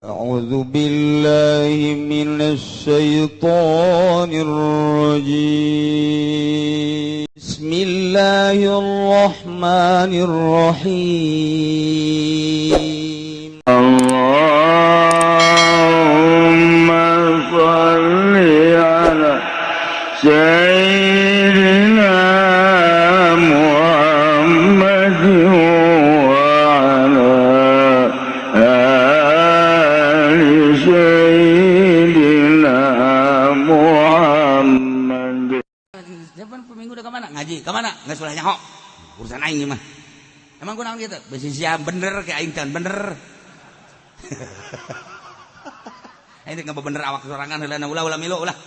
أعوذ بالله من الشيطان الرجيم. بسم الله الرحمن الرحيم. اللهم صل على سيدنا محمد وعلى آل سيدنا محمد. Siapa minggu udah kemana? Ngaji, kemana? Nggak sudah nyaho. Urusan aing mah. Emang kunaon gitu? Besi siap bener kayak aing teh bener. Aing teh bener awak sorangan heulana, ulah, ulah milu ulah.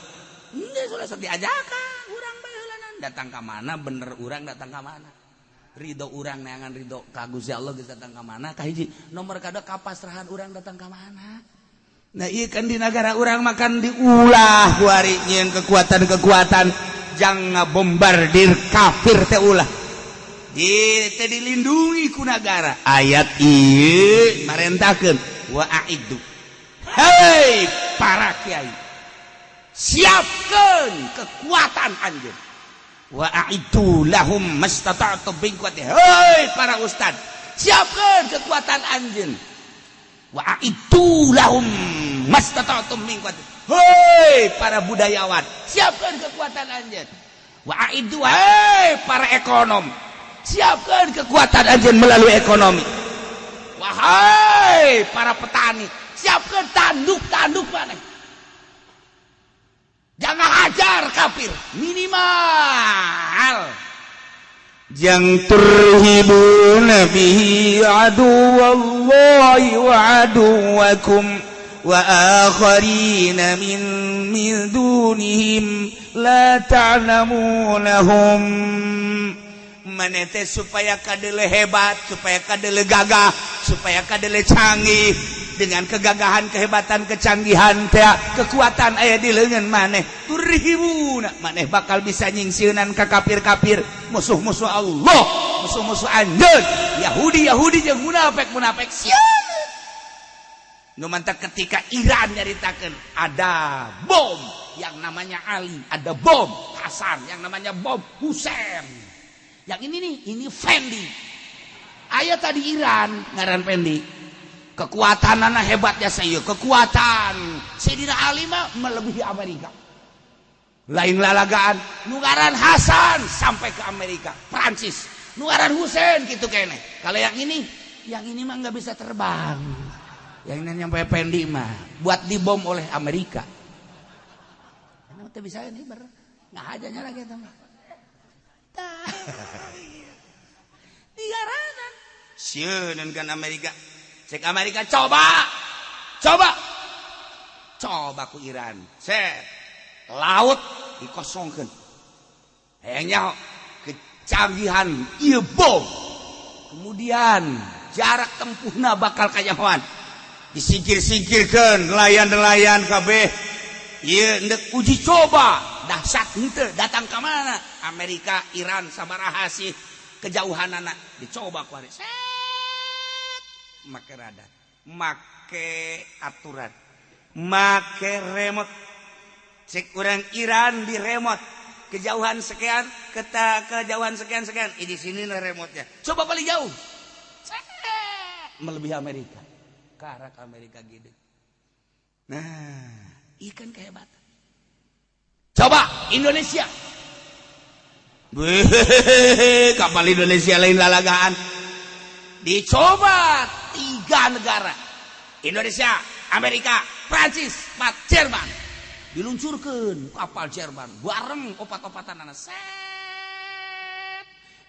Geus ulah sok diajakan urang bae heulana. Datang ka mana bener urang, datang ka mana. Ridho urang neangan ridho ka Gusti Allah geus datang ka mana kahiji. Nomor kadua, kapasrahan urang datang ka mana. Nah, iya kan di negara urang makan diulah kuari nyieun kekuatan-kekuatan jang ngabombardir kafir teh, ulah di teh dilindungi ku negara. Ayat ieu marentahkeun, wa a'iddu, hei para kiai, siapkeun kekuatan anjeun, wa a'iddu lahum mastata'tum min quwwati, hei para ustad, siapkeun kekuatan anjeun, wa a'iddu lahum mastata'tum min quwwati, hei para budayawan, siapkan kekuatan anjeun, wa a'iddu, hei para ekonom, siapkan kekuatan anjeun melalui ekonomi, wahai para petani, siapkan tanduk-tanduk maneh, jangan hajar kafir minimal Jang turhibuna bihi aduwallahi wa aduwakum wa akharina min dunihim la ta'lamunahum. Maneh teh supaya kadele hebat, supaya kadele gagah, supaya kadele canggih. Dengan kegagahan, kehebatan, kecanggihan teh, kekuatan aya di leungeun maneh, turhibuna, maneh bakal bisa nyingsieunan ka kafir-kafir, musuh-musuh Allah, musuh-musuh anjeun, Yahudi Yahudi jeung munafik munafik sieun. Nu mantak ketika Iran nyaritakeun ada bom yang namanya Ali, ada bom Hasan, yang namanya bom Husain. Yang ini nih, ini Fendi. Aya tadi Iran ngaran Fendi. Kekuatan anak hebatnya saya, kekuatan Sayyidina Ali mah melebihi Amerika. Lain lalagaan, nu ngaran Hasan sampai ke Amerika, Prancis. Nu ngaran Husain gitu kene. Kalau yang ini mah nggak bisa terbang. Yang ini nyampe Fendi mah buat dibom oleh Amerika. Karena teu bisa ini ber nggak aja lagi eta mah. Tah. Digaranan. Sieun kan Amerika. Cek Amerika, coba. Coba. Coba ku Iran. Set. Laut dikosongkan. Hayangnya kecanggihan ieu bom. Kemudian jarak tempuhna bakal kanyahoan. Disingkir-singkirkan nelayan-nelayan kabeh. Ieu ndek uji coba dahsyat henteu, datang ke mana? Amerika, Iran sabaraha sih kejauhan anak dicoba ku hari. Set. Make radar, make aturan, make remote. Cek orang Iran di remote kejauhan sekian, keta kejauhan sekian sekian. Di sini lah remote-nya. Coba paling jauh. Set. Melebihi Amerika. Karak Amerika gitu. Nah, ikan kehebatan. Coba Indonesia. Weh, kapal Indonesia lain lalagaan. Dicoba tiga negara. Indonesia, Amerika, Prancis, empat Jerman. Diluncurkan kapal Jerman bareng opat-opatan anak set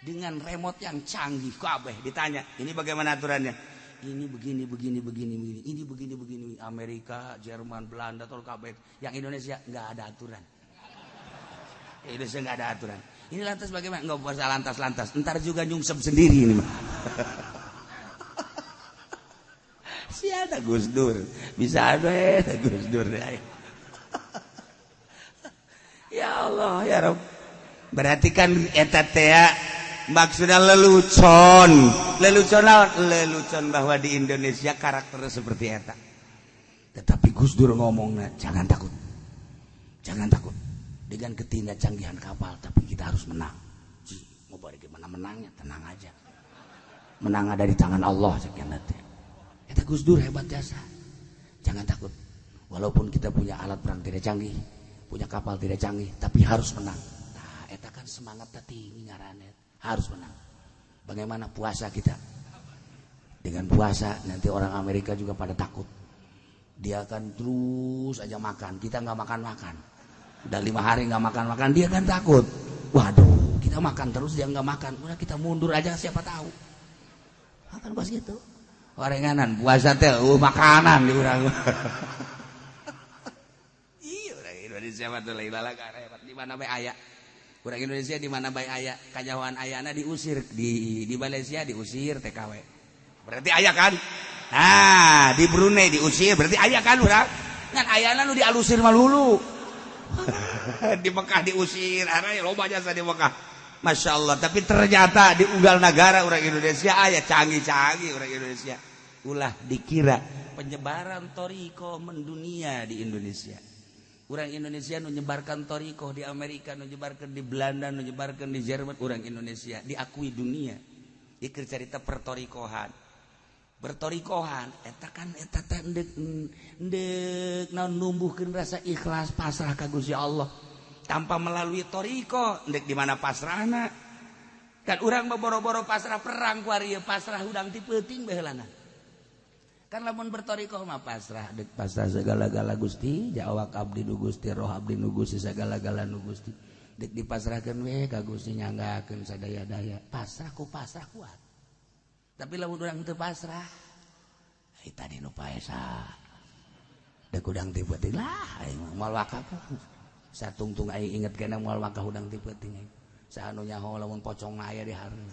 dengan remote yang canggih kabeh. Ditanya, ini bagaimana aturannya? Ini begini, begini, begini, begini, ini begini, begini. Amerika, Jerman, Belanda, tol kabeh. Yang Indonesia nggak ada aturan. Indonesia nggak ada aturan. Ini lantas bagaimana? Nggak usah lantas-lantas. Ntar juga nyungsep sendiri ini mah. Siapa Gus Dur? Bisa ada Gus Dur. Ya Allah, ya Rob. Berarti kan eta teh maksudnya lelucon. Lelucon naon? Lelucon bahwa di Indonesia karakternya seperti eta. Tetapi Gus Dur ngomongnya, jangan takut, jangan takut dengan ketidakcanggihan kapal, tapi kita harus menang. Ji, mau bagaimana menangnya? Tenang aja, menang ada di tangan Allah. Sekian teh. Eta Gus Dur hebat jasa. Jangan takut, walaupun kita punya alat perang tidak canggih, punya kapal tidak canggih, tapi harus menang. Nah, eta kan semangat tinggi ngaranna, harus menang. Bagaimana puasa kita? Dengan puasa nanti orang Amerika juga pada takut. Dia akan terus aja makan, kita nggak makan-makan. Udah 5 hari nggak makan-makan, dia kan takut. Waduh, kita makan terus, dia nggak makan. Udah, kita mundur aja, siapa tahu. Makan pas gitu. Orenganan puasa teh makanan di urang. Iya, orang Indonesia mah tuh lain hebat, di mana bae aya. Orang Indonesia di mana bae aya, kanyahoan ayana diusir. Di Malaysia diusir TKW. Berarti aya kan? Nah, di Brunei diusir, berarti aya kan urang? Ngan ayana nu dialusir malulu. Di Mekah diusir, ada loba jasa di Mekah. Masya Allah, tapi ternyata di unggal negara orang Indonesia aya, canggih-canggih orang Indonesia. Ulah dikira penyebaran thoriqoh mendunia di Indonesia. Orang Indonesia menyebarkan thoriqoh di Amerika, menyebarkan di Belanda, menyebarkan di Jerman. Orang Indonesia diakui dunia. Dikir cerita perthoriqohan, berthoriqohan eta kan, eta teh ndek ndek naon, numbuhkeun rasa ikhlas pasrah ka Gusti Allah. Tanpa melalui thoriqoh, ndek di mana pasrahna? Kan urang mah boro-boro pasrah perang kuari, pasrah hudang ti peuting baheulana. Kan lamun berthoriqoh mah pasrah, dek pasrah segala-gala Gusti, awak abdi nu Gusti, roh abdi nu Gusti, segala-gala nu Gusti. Dek dipasrahkeun we ka Gusti, nyanggakeun sadaya-daya. Pasrah ku pasrah kuat. Tapi lamun urang teu pasrah, ai tadi nu paesa. Dek hudang ti peuting lah aing mah moal wakaf. Satungtung aing inget kana moal wakaf hudang ti peuting aing. Saha nu nyaho lamun pocong aya di hareup.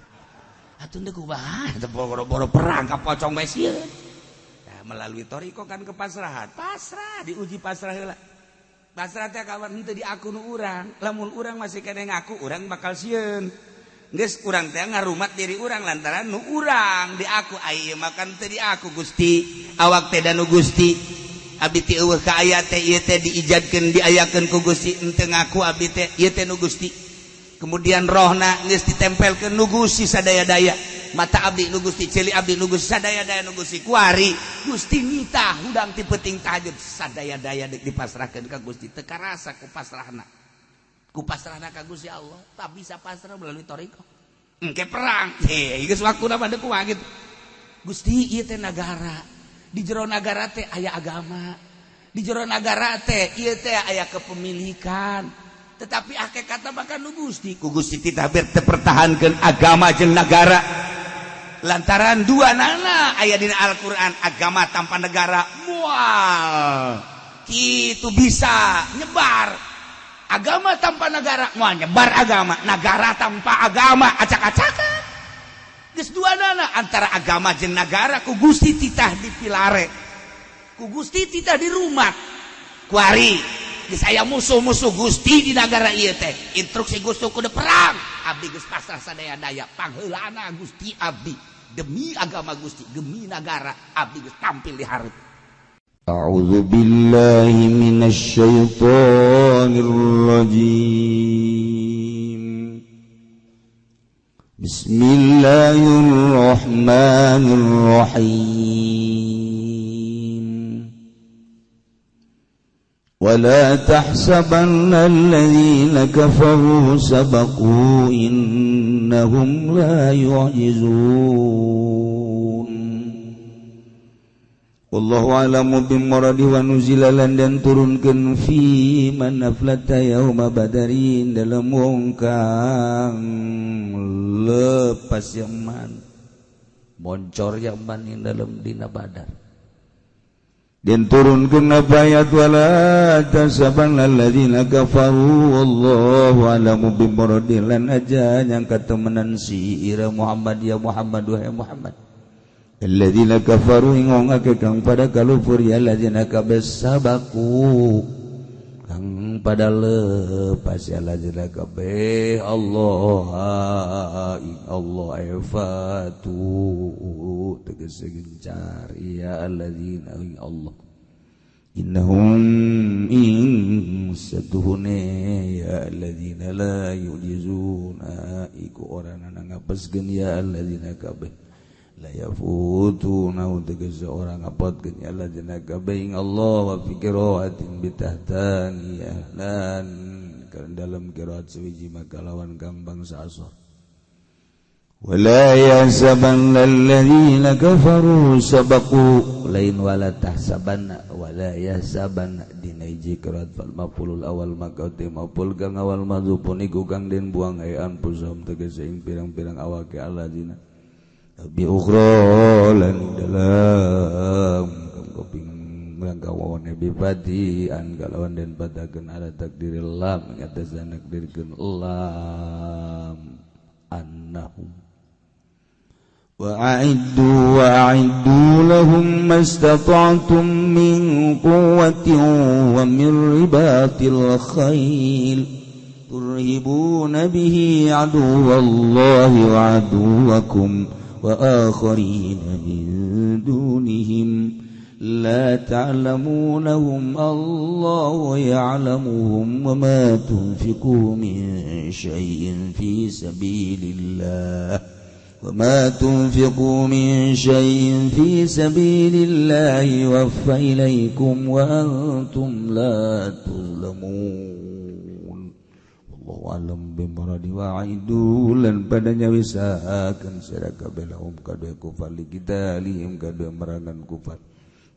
Atuh deuk kumaha? Teu boro-boro perang ka pocong bae sieun. Nah, melalui thoriqoh kan kepasrahan. Pasrah, diuji pasrah heula. Pasrah teh kawan henteu diaku nu urang. Lamun urang masih keneh ngaku, urang bakal sieun. Geus urang teh ngarumat diri urang lantaran nu urang diaku, ai ieu mah kan teu diaku Gusti. Awak teh da nu Gusti. Abdi teh eueuh ka aya teh, ieu teh diijadkeun, diayakeun ku Gusti, henteu ngaku abdi teh, ieu teh nu Gusti. Kemudian rohna geus ditempelkeun nu Gusti sadaya-daya. Mata abdi nu Gusti, ceuli abdi nu Gusti, sadaya-daya nu Gusti. Kuari Gusti nitah hudang ti peuting tahajud, sadaya-daya deuk dipasrahkeun ka Gusti, teu karasa ku pasrahna. Ku pasrahna ka Gusti Allah, tak bisa pasrah melalui thoriqoh. Engke perang, heh, geus waktuna mah deuk kumaha gitu. Gusti, ieu teh nagara. Di jero nagara teh aya agama. Di jero nagara teh ieu teh aya kepemilikan. Tetapi hakikatna mah kan nu Gusti. Ku Gusti titah teu pertahankeun agama jeung nagara. Lantaran dua nana aya dina Al-Qur'an, agama tanpa negara moal kitu bisa nyebar. Agama tanpa negara moal nyebar agama, negara tanpa agama acak-acakan. Geus dua nana antara agama jeung nagara ku Gusti titah dipilare, ku Gusti titah di rumah. Kuari geus aya musuh-musuh Gusti di nagara ieu teh, instruksi Gusti kudu perang. Abdi geus pasrah sadaya-daya, pangheulana Gusti, abdi demi agama Gusti, demi nagara, abdi geus tampil di hareup. أعوذ بالله من الشيطان الرجيم. بسم الله الرحمن الرحيم. ولا تحسبن الذين كفروا سبقوا إنهم لا يعجزون. والله أعلم بمراده. ونزل lan den turunkeun في من أفلت يوم بدر dalam wong kang lepas yaman, boncor yaman ing dalam dina Badar. Dan turunkeun apa ayat ولا تحسبن الذين كفروا والله أعلم بمراده. Lan aja nyangka temenan si ira Muhammad, يا محمد, wahai Muhammad, الذين كفروا ing wong akeh kang pada kalufur, ya الذين kabeh سبقوا kang pada lepas, ya الذين kabeh الله ing Allah فاتوا tegese gencar ya الذين ing Allah. Innahum ing satuhune ya alladzina la yu'jizuna iku ora ngapeskeun ya alladzina kabeh, la yafutuna tegese ora ngapotkeun ya alladzina kabeh ing Allah. Wa fi qiraatin bitahtani ahlan, karena dalam qiraat suwiji maka lawan kang bangsa asor. Wala yahsabanna alladzina kafaru sabaqu, lain wala tahsabanna, wala yahsabanna dina hiji qiraat. Fal maf'ulul awal maka te maf'ul kang awal mahdzufun iku kang den buang, ay anfusahum tegese ing pirang-pirang awake alladzina bi ukhra lan dalam kang kaping kawone bi fati an kalawan den padakeun ala takdiril lam ngatas takdirkeun lam annahum. وأعدوا لهم ما استطعتم من قوة ومن رباط الخيل ترهبون به عدو الله وعدوكم وآخرين من دونهم لا تعلمونهم الله يعلمهم. وما تنفقوا من شيء في سبيل الله، وما تنفقوا من شيء في سبيل الله يوفى إليكم وأنتم لا تظلمون. والله أعلم بمراده. وأعدوا lan pada nyawisakeun sira kabeh lahum kadue kufar liqitalihim kadue merangan kufar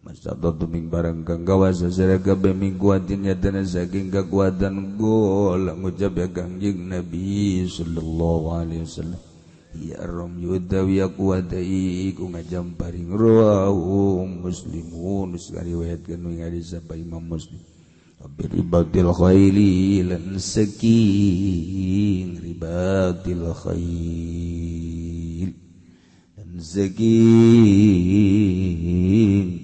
mastata'tum ing barang kang kawasa sira kabeh min quwwatin yatana saking kekuatan. Gol ngucap ya Kangjeng Nabi sallallahu alaihi wasallam ya rom yudawi kuwata iku ngajamparing. Rawahu Muslimun, ngariwayatkeun ing hadis sapa Imam Muslim. Ribatil khaili lan saking ribatil khail dan saking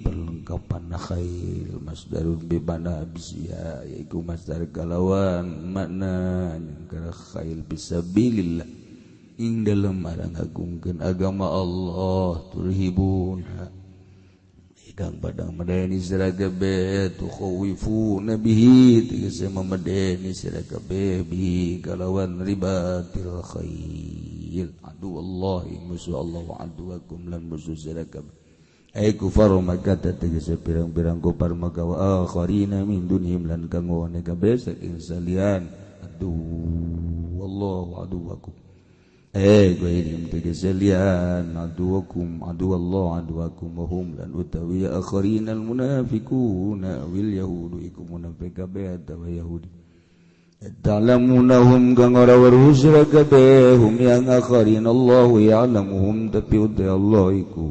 perlengkapan khail, masdarun bi mana bisa yaiku masdar kalawan makna nyangkara khail fisabilillah ing dalem marang ngagungkeun agama Allah. Turhibun kang padang medeni sira kabeh, tukhawifuna bihi tegese memedeni sira kabeh bihi kalawan ribatil khail adu Allah musuh Allah wa aduwakum lan musuh sira kabeh, ay kufar Makkah tegese pirang-pirang kufar Makkah, wa akharina min dunihim lan kang ngone kabeh saking salian adu Allah wa aduwakum, eh ghairihim tegese lian aduwakum adu Allah aduwakum, wa hum lan utawi akharin al munafiquna wil yahudu iku munafik kabeh atawa Yahudi, ta'lamunahum kang ora weruh sira kabeh hum yang akharin, Allah ya'lamuhum tapi utai Allah iku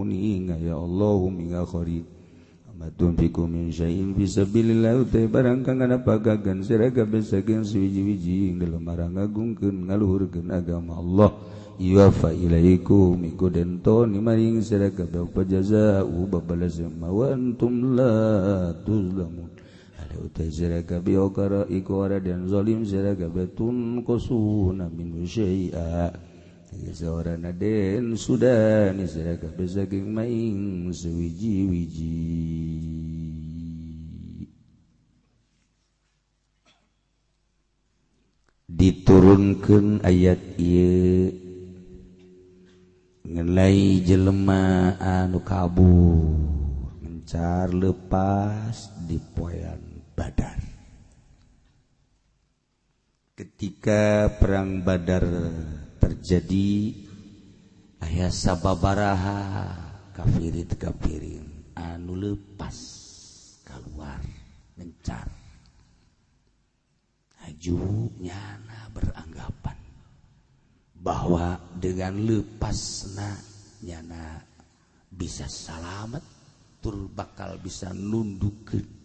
uninga ya Allahum ing akharin. Ma tunfiqu min syai'in fi sabilillah utai barang kang napakakeun sira kabeh saking suwiji-wiji ing dalem marang ngagungkeun ngaluhurkeun agama Allah, yuwaffa ilaikum iku den toni maring sira kabeh apa jazaa'u babalas wa antum la tuzlamun. Ale utai sira kabeh okara iku ora den zalim sira kabeh tunqusuna min syai'a seorang aden sudah sira kabeh saking maing sewiji-wiji. Diturunkan ayat ieu ngenai jelema anu kabur mencar lepas di poean Badar. Ketika perang Badar terjadi aya sababaraha kafirin kafirin anu lepas keluar mencar aju nyana beranggapan bahwa dengan lepasna nyana bisa salamet tur bakal bisa nundukeun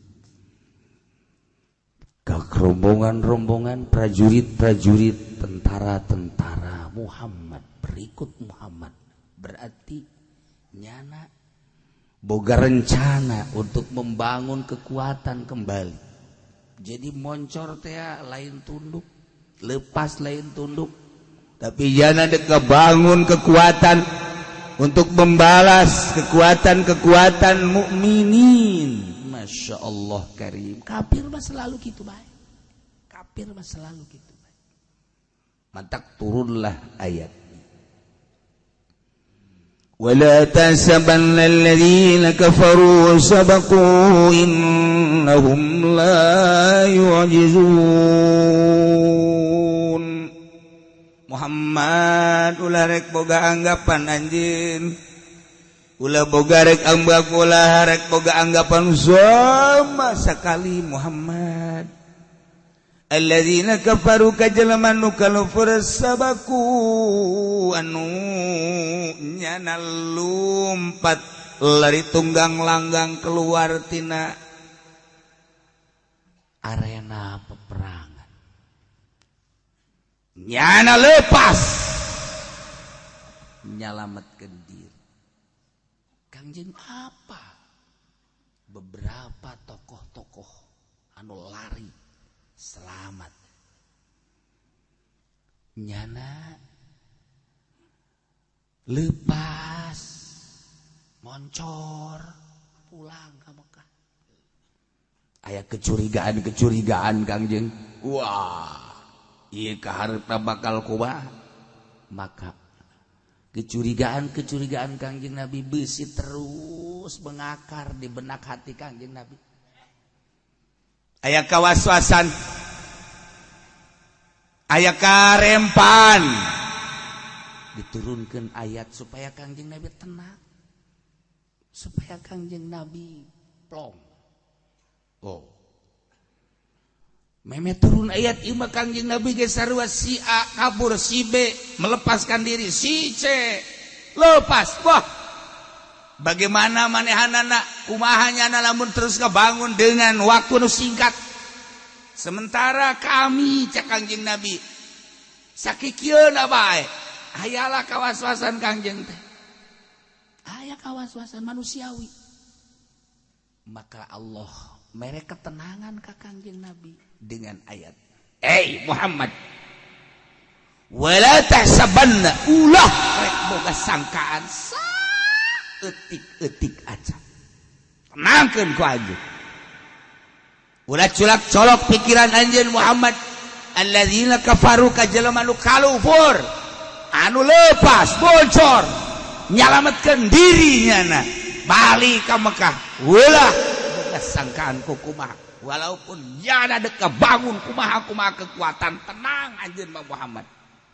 ke rombongan-rombongan prajurit-prajurit tentara-tentara Muhammad berikut Muhammad. Berarti nyana boga rencana untuk membangun kekuatan kembali. Jadi moncor teh lain tunduk, lepas lain tunduk, tapi nyana dek bangun kekuatan untuk membalas kekuatan-kekuatan mukminin. Masya Allah karim. Kafir mah selalu gitu bae. Kafir mah selalu gitu bae. Mantak turunlah ayat. ولا تحسبن الذين كفروا سبقوا إنهم لا يعجزون. Muhammad, ulah rek boga anggapan anjeun, ulah boga rek ambak, ulah rek boga anggapan sama sekali, Muhammad. Alladzina kafaru, ka jelema nu kalufur, sabaku, anu nyana lumpat lari tunggang langgang keluar tina arena peperangan, nyana lepas nyalametkeun diri. Kangjeng, apa beberapa tokoh-tokoh anu lari selamat, nyana lepas moncor pulang ke Mekah. Aya kecurigaan-kecurigaan Kangjeng, wah, iya, kaharepna bakal kumaha. Maka kecurigaan-kecurigaan Kangjeng Nabi besi terus mengakar di benak hati Kangjeng Nabi. Aya kawas-wasan, aya karempan. Diturunkan ayat supaya Kangjeng Nabi tenang, supaya Kangjeng Nabi plong. Oh, meme turun ayat ima Kangjeng Nabi ge sarua, si A kabur, si B melepaskan diri, si C lepas. Wah, bagaimana manehanana, kumaha nyana lamun terus kebangun dengan waktu nu singkat? Sementara kami, cek Kangjeng Nabi, sakikieuna bae ayalah kawas-wasan. Kangjeng teh aya kawas-wasan manusiawi. Maka Allah mere ketenangan ka Kangjeng Nabi dengan ayat, "Hey Muhammad, wala tahsabanna, ulah rek boga sangkaan saeutik-eutik aja. Tenangkeun ku anjeun, ulah culak colok pikiran anjeun, Muhammad. Alladzina kafaru, ka jelema nu kalufur, anu lepas bocor nyalametkeun diri, nyana balik ka Mekah, ulah boga sangkaan ku kumaha, walaupun nyana dek bangun kumaha kumaha kekuatan, tenang anjeun mah, Muhammad,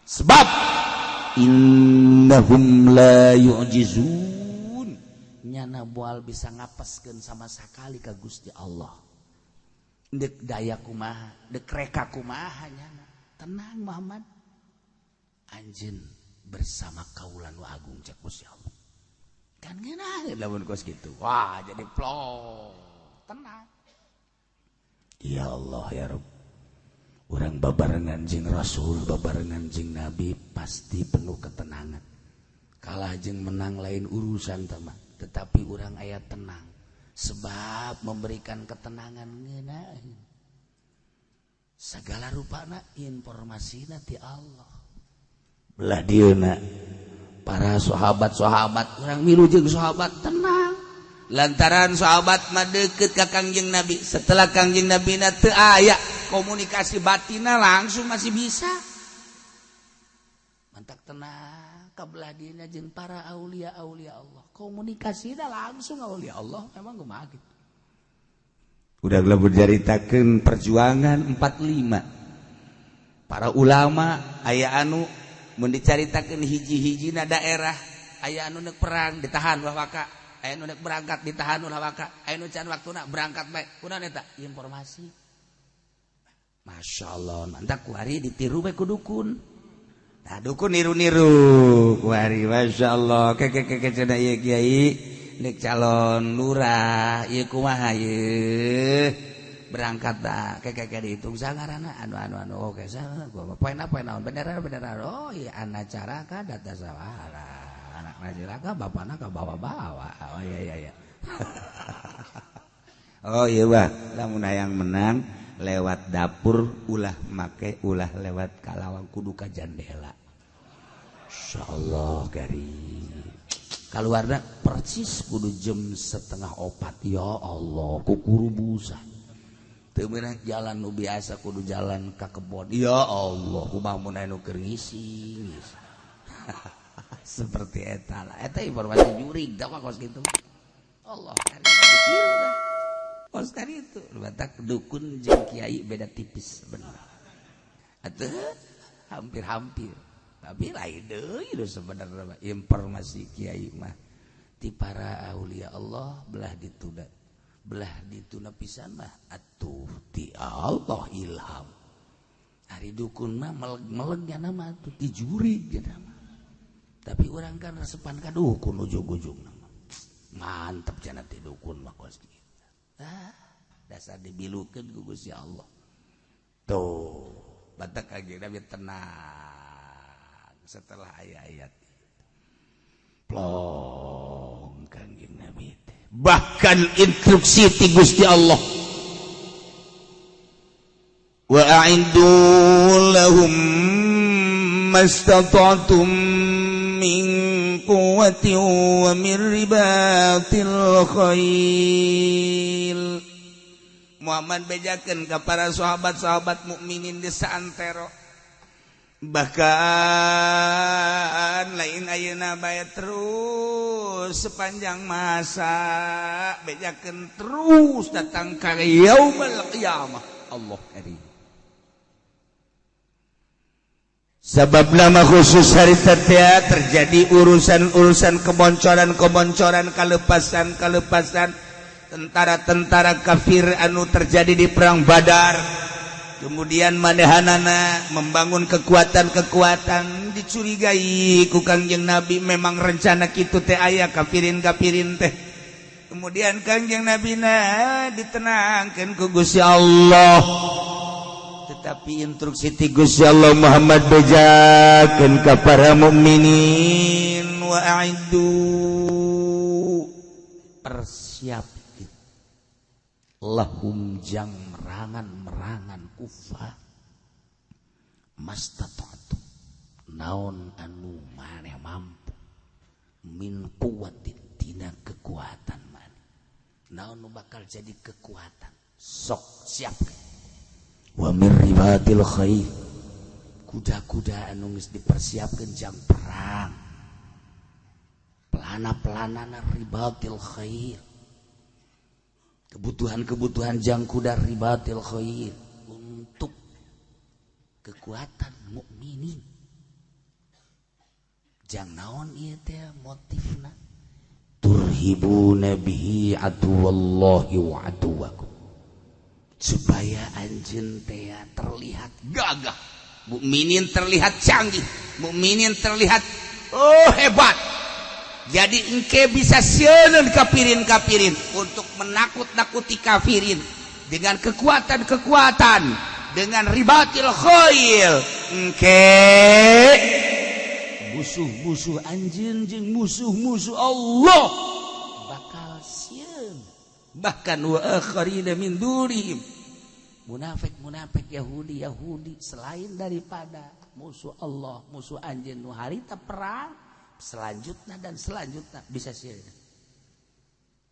sebab innahum la yu'jizun." Nyana moal bisa ngapeskeun sama sekali ka Gusti Allah. Dek daya kumaha, dek reka kumaha nyana, tenang Muhammad, anjeun bersama kaula nu agung, cek Gusti Allah. Kan ngeunah lamun kos kitu. Wah, jadi plong, tenang. Ya Allah ya Rabb, urang babarengan jeung Rasul, babarengan jeung Nabi, pasti penuh ketenangan. Kalah jeung menang lain urusan mah, tetapi urang aya tenang sebab memberikan ketenangan ngeunah segala rupana informasi ti Allah. Belah dieuna para sahabat-sahabat, urang milu jeung sahabat tenang lantaran sahabat mah deket ka Kangjeng Nabi. Setelah Kangjeng Nabi na teu aya, komunikasi batina langsung masih bisa. Mantak tenang. Kabelah dieuna jeung para aulia aulia Allah, komunikasina langsung aulia Allah. Emang kumaha gitu. Udah lamun caritakeun perjuangan 45, para ulama aya anu mun dicaritakeun hiji-hijina daerah, aya anu nek perang ditahan ulah waka, aya nu nek berangkat ditahan ulah waka, aya nu can waktuna berangkat bae. Kunaon eta? Informasi. Masya Allah, mantap. Kuari ditiru bae ku dukun. Nah, dukun niru-niru kuari. Masya Allah, keke keke cenah ieu kiai nek calon lurah ieu kumaha ieu berangkat dah. Keke keke dihitung sangarana anu anu anu, oke, sa gua poe poe naon, bendera bendera, oh iya, anak cara ka data sawara anak najiraka bapana ka bawa-bawa. Oh iya iya iya, oh iya bah, lamun hayang menang lewat dapur ulah make, ulah lewat kalawang, kudu ka jandela. Insyaallah garing. Kaluarna persis kudu jam 3:30. Ya Allah, kukurubusan. Teu meunang jalan nu biasa, kudu jalan ka kebon. Ya Allah, kumaha mun anu keur ngising. Seperti eta lah. Eta informasi jurig tah mah kos kitu. Allah kan ditiru dah. Kos kan itu. Batak dukun jeung kiai beda tipis bener. Atuh hampir-hampir. Tapi lain deui sebenarnya informasi kiai mah ti para aulia Allah belah dituna. Belah dituna pisan mah atuh ti Allah ilham. Ari dukun mah meleg-melegnya nama atuh ti jurig nama. Tapi orang kan resepan ka dukun ujug-ujug nama. Mantep cenah ti dukun mah kos kitu. Ah, dasar dibilukeun ku Gusti Allah. Tuh, batak kage Nabi tenang setelah ayat-ayat itu. Plong Kangjeng Nabi teh. Bahkan instruksi ti Gusti Allah, wa a'iddu lahum mastata'tum min quwwatin wa min ribatil khail. Muhammad bejakeun ka para sahabat-sahabat mukminin di saantero, bahkan lain ayeuna bae, terus sepanjang masa bejakeun terus datang ka yaumul qiyamah. Allah karim. Sebab nama khusus hari teh terjadi urusan-urusan keboncoran-keboncoran, kalepasan-kalepasan tentara-tentara kafir anu terjadi di perang Badar. Kemudian manehanana membangun kekuatan-kekuatan, dicurigai ku Kangjeng Nabi memang rencana kitu teh aya kafirin-kafirin teh. Kemudian Kangjeng Nabi na ditenangkan ku Gusti Allah, tetapi instruksi ti Gusti Allah Muhammad bejakeun ka para mukminin, wa a'iddu, persiapkeun, lahum jang merangan-merangan kufar, mastata'tu naon anu maneh mampu, min quwwatin tina kekuatan maneh, naon nu bakal jadi kekuatan sok siapkeun, wa mir ribatil khair, kuda-kuda anu geus dipersiapkeun jang perang, pelana-pelanana ribatil khair, kebutuhan-kebutuhan jang kuda ribatil khair untuk kekuatan mukminin. Jang naon ieu teh motifna? Turhibuna bihi aduwallahi wa aduwakum, supaya anjeun teh terlihat gagah, mukminin terlihat canggih, mukminin terlihat oh hebat. Jadi engke bisa sieun kafirin-kafirin untuk menakut-nakuti kafirin dengan kekuatan-kekuatan, dengan ribatil khail. Engke musuh-musuh anjeun jeung musuh-musuh Allah bakal sieun, bahkan wa akharina min dunihim, munafik-munafik, Yahudi Yahudi selain daripada musuh Allah, musuh anjeun nu harita perang selanjutnya dan selanjutnya bisa sieun.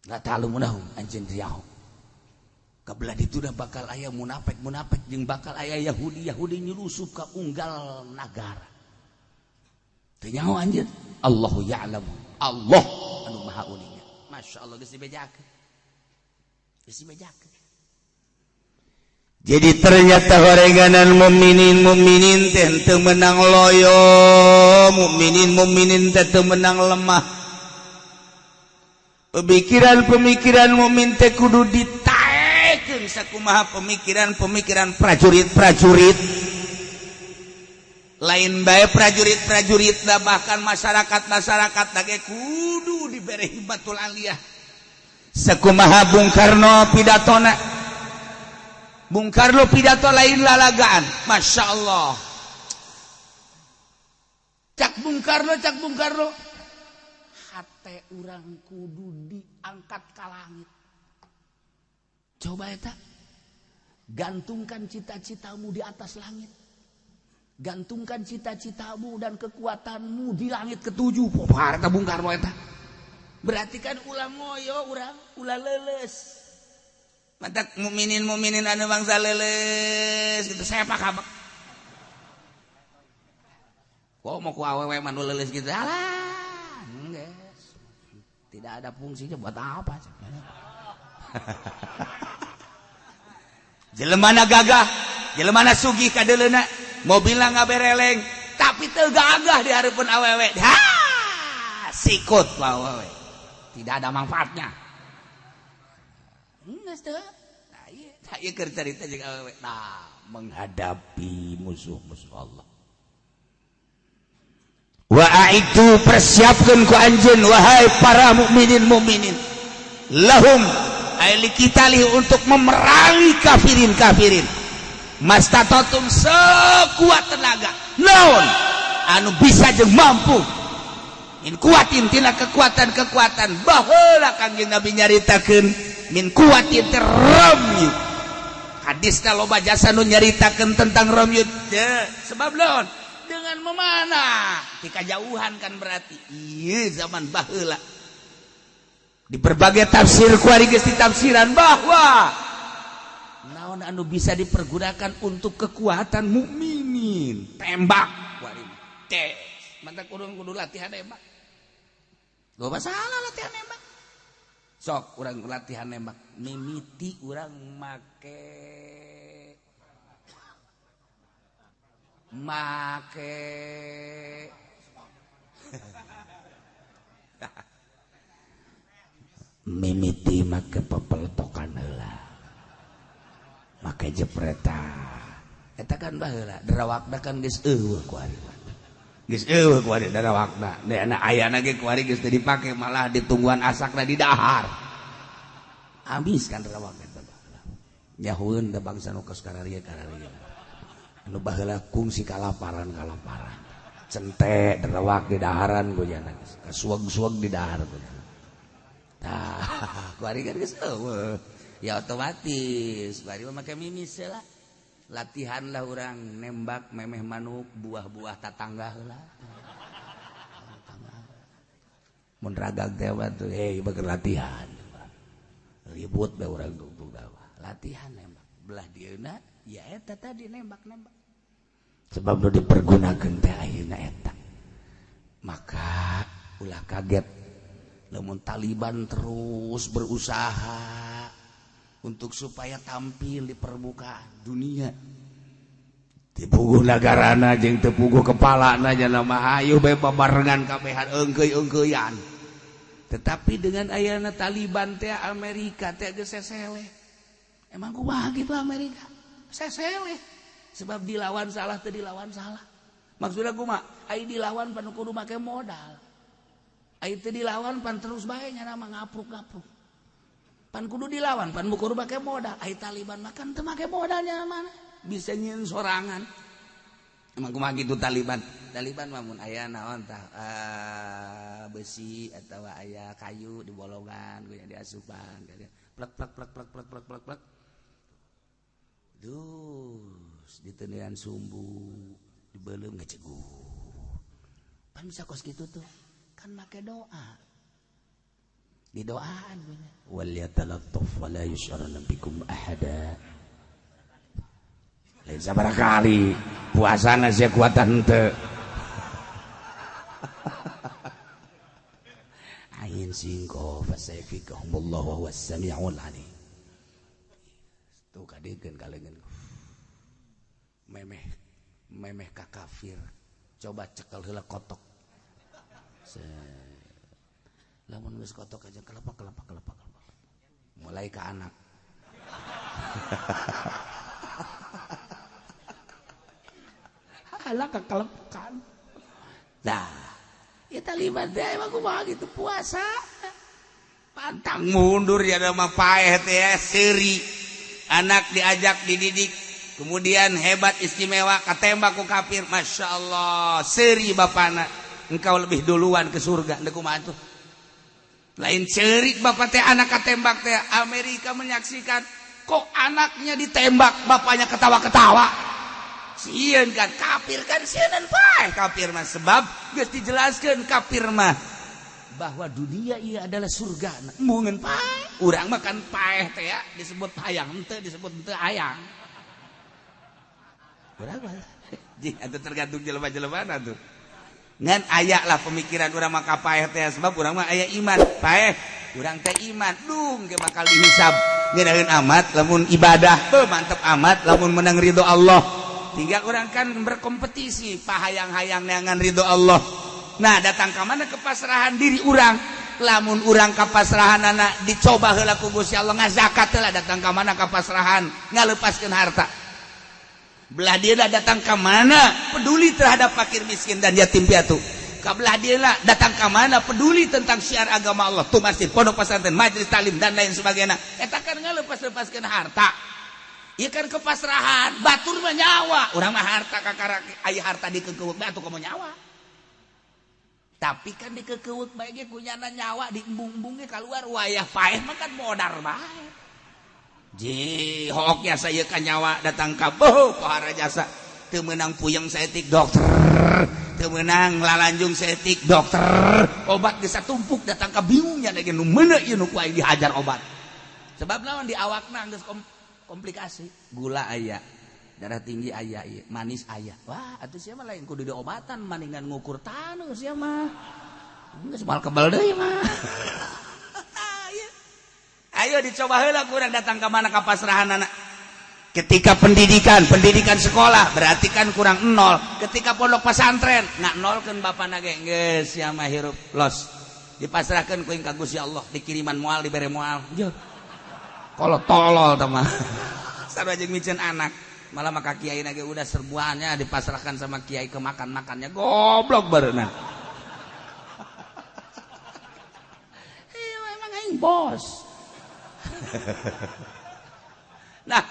Nggak tahu munahum anjeun riau kebelah itu udah bakal aya munafik munafik jeung bakal aya Yahudi Yahudi nyelusup ke unggal nagara. Teu nyaho anjeun, Allahu ya'lamu, Allah anu maha uninga. Masya Allah, geus dibejakeun, geus dibejakeun. Jadi ternyata horeganan mukminin mukminin teh teu menang loyo, mukminin mukminin teh teu menang lemah. Pemikiran-pemikiran mukmin teh kudu ditaekeun sakumaha pemikiran-pemikiran prajurit-prajurit. Lain bae prajurit-prajurit dah, bahkan masyarakat-masyarakat ge kudu dibere himmatul aliyah. Sakumaha Bung Karno pidatona. Bung Karno pidato lain lalagaan, Masya Allah. Cak Bung Karno, cak Bung Karno, hate urang kudu diangkat ke langit. Coba eta, gantungkan cita-citamu di atas langit, gantungkan cita-citamu dan kekuatanmu di langit ketujuh. Pobar eta Bung Karno eta. Berarti kan ulah ngoyo urang, ulah leuleus. Mantak mukminin mukminin anu bangsa leuleus gitu sepak kabak. Kok mau ku awewe mah nu leuleus gitu? Alah, geus. Tidak ada fungsinya buat apa? Jelemana gagah, jelemana sugih kadeuleuna, mobilna ngabereleng, tapi teu gagah di hareupeun awewe. Ha, sikut awewe. Tidak ada manfaatnya. Geus teu. Nah, ieu, tah ieu keur carita jeung awewe. Nah, menghadapi musuh-musuh Allah. Wa a'iddu, persiapkeun ku anjeun wahai para mukminin mukminin. Lahum ay likitali, untuk memerangi kafirin kafirin. Mastatotum, sekuat tenaga. Naon anu bisa jeung mampu min kuatin, tina kekuatan-kekuatan. Baheula Kangjeng Nabi nyaritakeun min kuatin teh ramyu. Hadisna loba jasa nu nyaritakeun tentang ramyu. Sebab naon? Dengan memanah di kajauhan kan, berarti iya zaman baheula di berbagai tafsir kuari geus ditafsiran bahwa naon anu bisa dipergunakan untuk kekuatan mukminin, tembak kuari teh. Mantap, kudu kudu latihan nembak. Loba salah latihan nembak. Sok urang latihan nembak, mimiti urang make make mimiti make pepeltokan heula, make jepretan eta kan. Baheula derawakna kan geus eueuh kuari, geus eueuh kuari derawakna. Deuh ayana ge kuari geus teu dipake, malah ditungguan asakna di dahar habis kan derawak eta. Nyahueun teh bangsa nu kos kararieu kararieu, anu baheula kungsi kalaparan kalaparan, cente derawak di daharan ku jana, kasuag-suag di dahar ku jana. Tah kuari kan geus eueuh, ya otomatis kuari mah make mimis lah. Latihan lah urang nembak memeh manuk buah-buah tatangga heula. Mun ragag teh mah tuh, hei, bager latihan ribut bae urang dugdug latihan nembak belah dieuna, ya eta tadi nembak-nembak. Sebab nu dipergunakeun teh ayeuna eta. Maka ulah kaget lamun Taliban terus berusaha untuk supaya tampil di permukaan dunia. Dipuguh nagarana jeung teu puguh kepalana nya mah hayu bae babarengan kabehan eungkeuy-eungkeuyan. Tetapi dengan ayana Taliban teh, Amerika teh geus sesele. Emang kumaha gitu Amerika? Sesele. Sebab dilawan salah, teu dilawan salah. Maksudnya kumaha? Ai dilawan pan kudu make modal. Ai teu dilawan pan terus bae nya mah ngapruk-ngapruk. Pan kudu dilawan pan kudu make modal. Ai Taliban mah kan teu make modalnya, mana bisa nyieun sorangan. Emang kumaha gitu Taliban? Taliban mah mun aya naon tah, besi atau aya kayu di bolongan gue diasupan plek plek plek plek plek plek plek plek. Duh, ditendian sumbu dibelum ngeceguh. Pan bisa kos gitu tuh kan make doa, didoaan wal yatalattaf wala yus'arna bikum ahada. Lain sabaraha kali puasana sia kuatan henteu. Ain singko fasayfikahumullahu wa huwas samiul alim. Tuh kadegeun kaleungeun memeh memeh ka kafir, coba cekel heula kotok. Lamun geus kotok aja kelepak kelepak kelepak kelepak mulai ke anak. Alah kekelepakan. Nah, ya Taliban teh emang kumaha gitu puasa. Pantang mundur ya mah paeh teh seuri. Anak diajak dididik, kemudian hebat istimewa katembak ku kafir, masya Allah, seuri bapana, engkau lebih duluan ke surga. Ndek kumaha tuh? Lain cerik bapak teh anak katembak teh. Amerika menyaksikan kok anaknya ditembak bapaknya ketawa-ketawa. Sieun kan kafir kan, sieun paeh kafir mah, sebab geus dijelaskeun kafir mah bahwa dunia ieu adalah surga. Embungeun paeh. Urang mah kan paeh teh ya, disebut hayang henteu, disebut henteu hayang. Urang mah jing atuh tergantung jelema-jelemana tuh. Ngan aya lah pemikiran urang mah ka paeh teh sebab urang mah aya iman. Paeh urang teh iman, dung ge bakal dihisab. Ngeunaheun amat lamun ibadah, beuh mantep amat lamun menang ridho Allah. Tinggal urang kan berkompetisi pahayang-hayang neangan ridho Allah. Nah, datang ka mana kepasrahan diri urang? Lamun urang kapasrahan anak dicoba heula ku Gusti Allah ngazakat heula, datang ka mana kapasrahan ngalepaskeun harta. Belah dia lah datang ka mana peduli terhadap fakir miskin dan yatim piatu. Kabelah dia lah datang ka mana peduli tentang syiar agama Allah, tuh masjid, pondok pesantren, majelis taklim dan lain sebagainya. Eta kan ngalepas-lepaskeun harta. Ieu kan kepasrahan, batur mah nyawa, urang mah harta kakara aya harta dikekeuweuk bae atuh komo nyawa. Tapi kan dikekeuweuk bae ge kunyana nyawa diembung-embung ge keluar wayah paeh mah kan modar bae. Ji hook jasa ieu ka nyawa datang ka boh pohara jasa teu meunang puyeng saeutik dokter, teu meunang lalanjung saeutik dokter, obat geus satumpuk datang ka bingung nya ge nu meuneu ieu nu ku aing dihajar obat. Sebab naon di awakna geus komplikasi, gula aya, darah tinggi aya, ieu manis aya. Wah, atuh sia mah lain kudu diobatan maningan ngukur taneuh sia mah. Geus moal kebal deui mah. Ayo dicoba heula kurang datang ka mana kapasrahanana. Ketika pendidikan, pendidikan sekolah berarti kan kurang nol. Ketika pondok pesantren nggak nolkeun bapana ge geus sia mah hirup los. Dipasrahkeun ku ka Gusti Allah, dikiriman moal dibere moal. Jeuh. Kalau tolol tah mah. Sarua jeung miceun anak. Malah maka kiai nage udah serbuannya dipasrahkan sama kiai ke makan-makannya goblok bareuna. Iya emang aing bos. Nah,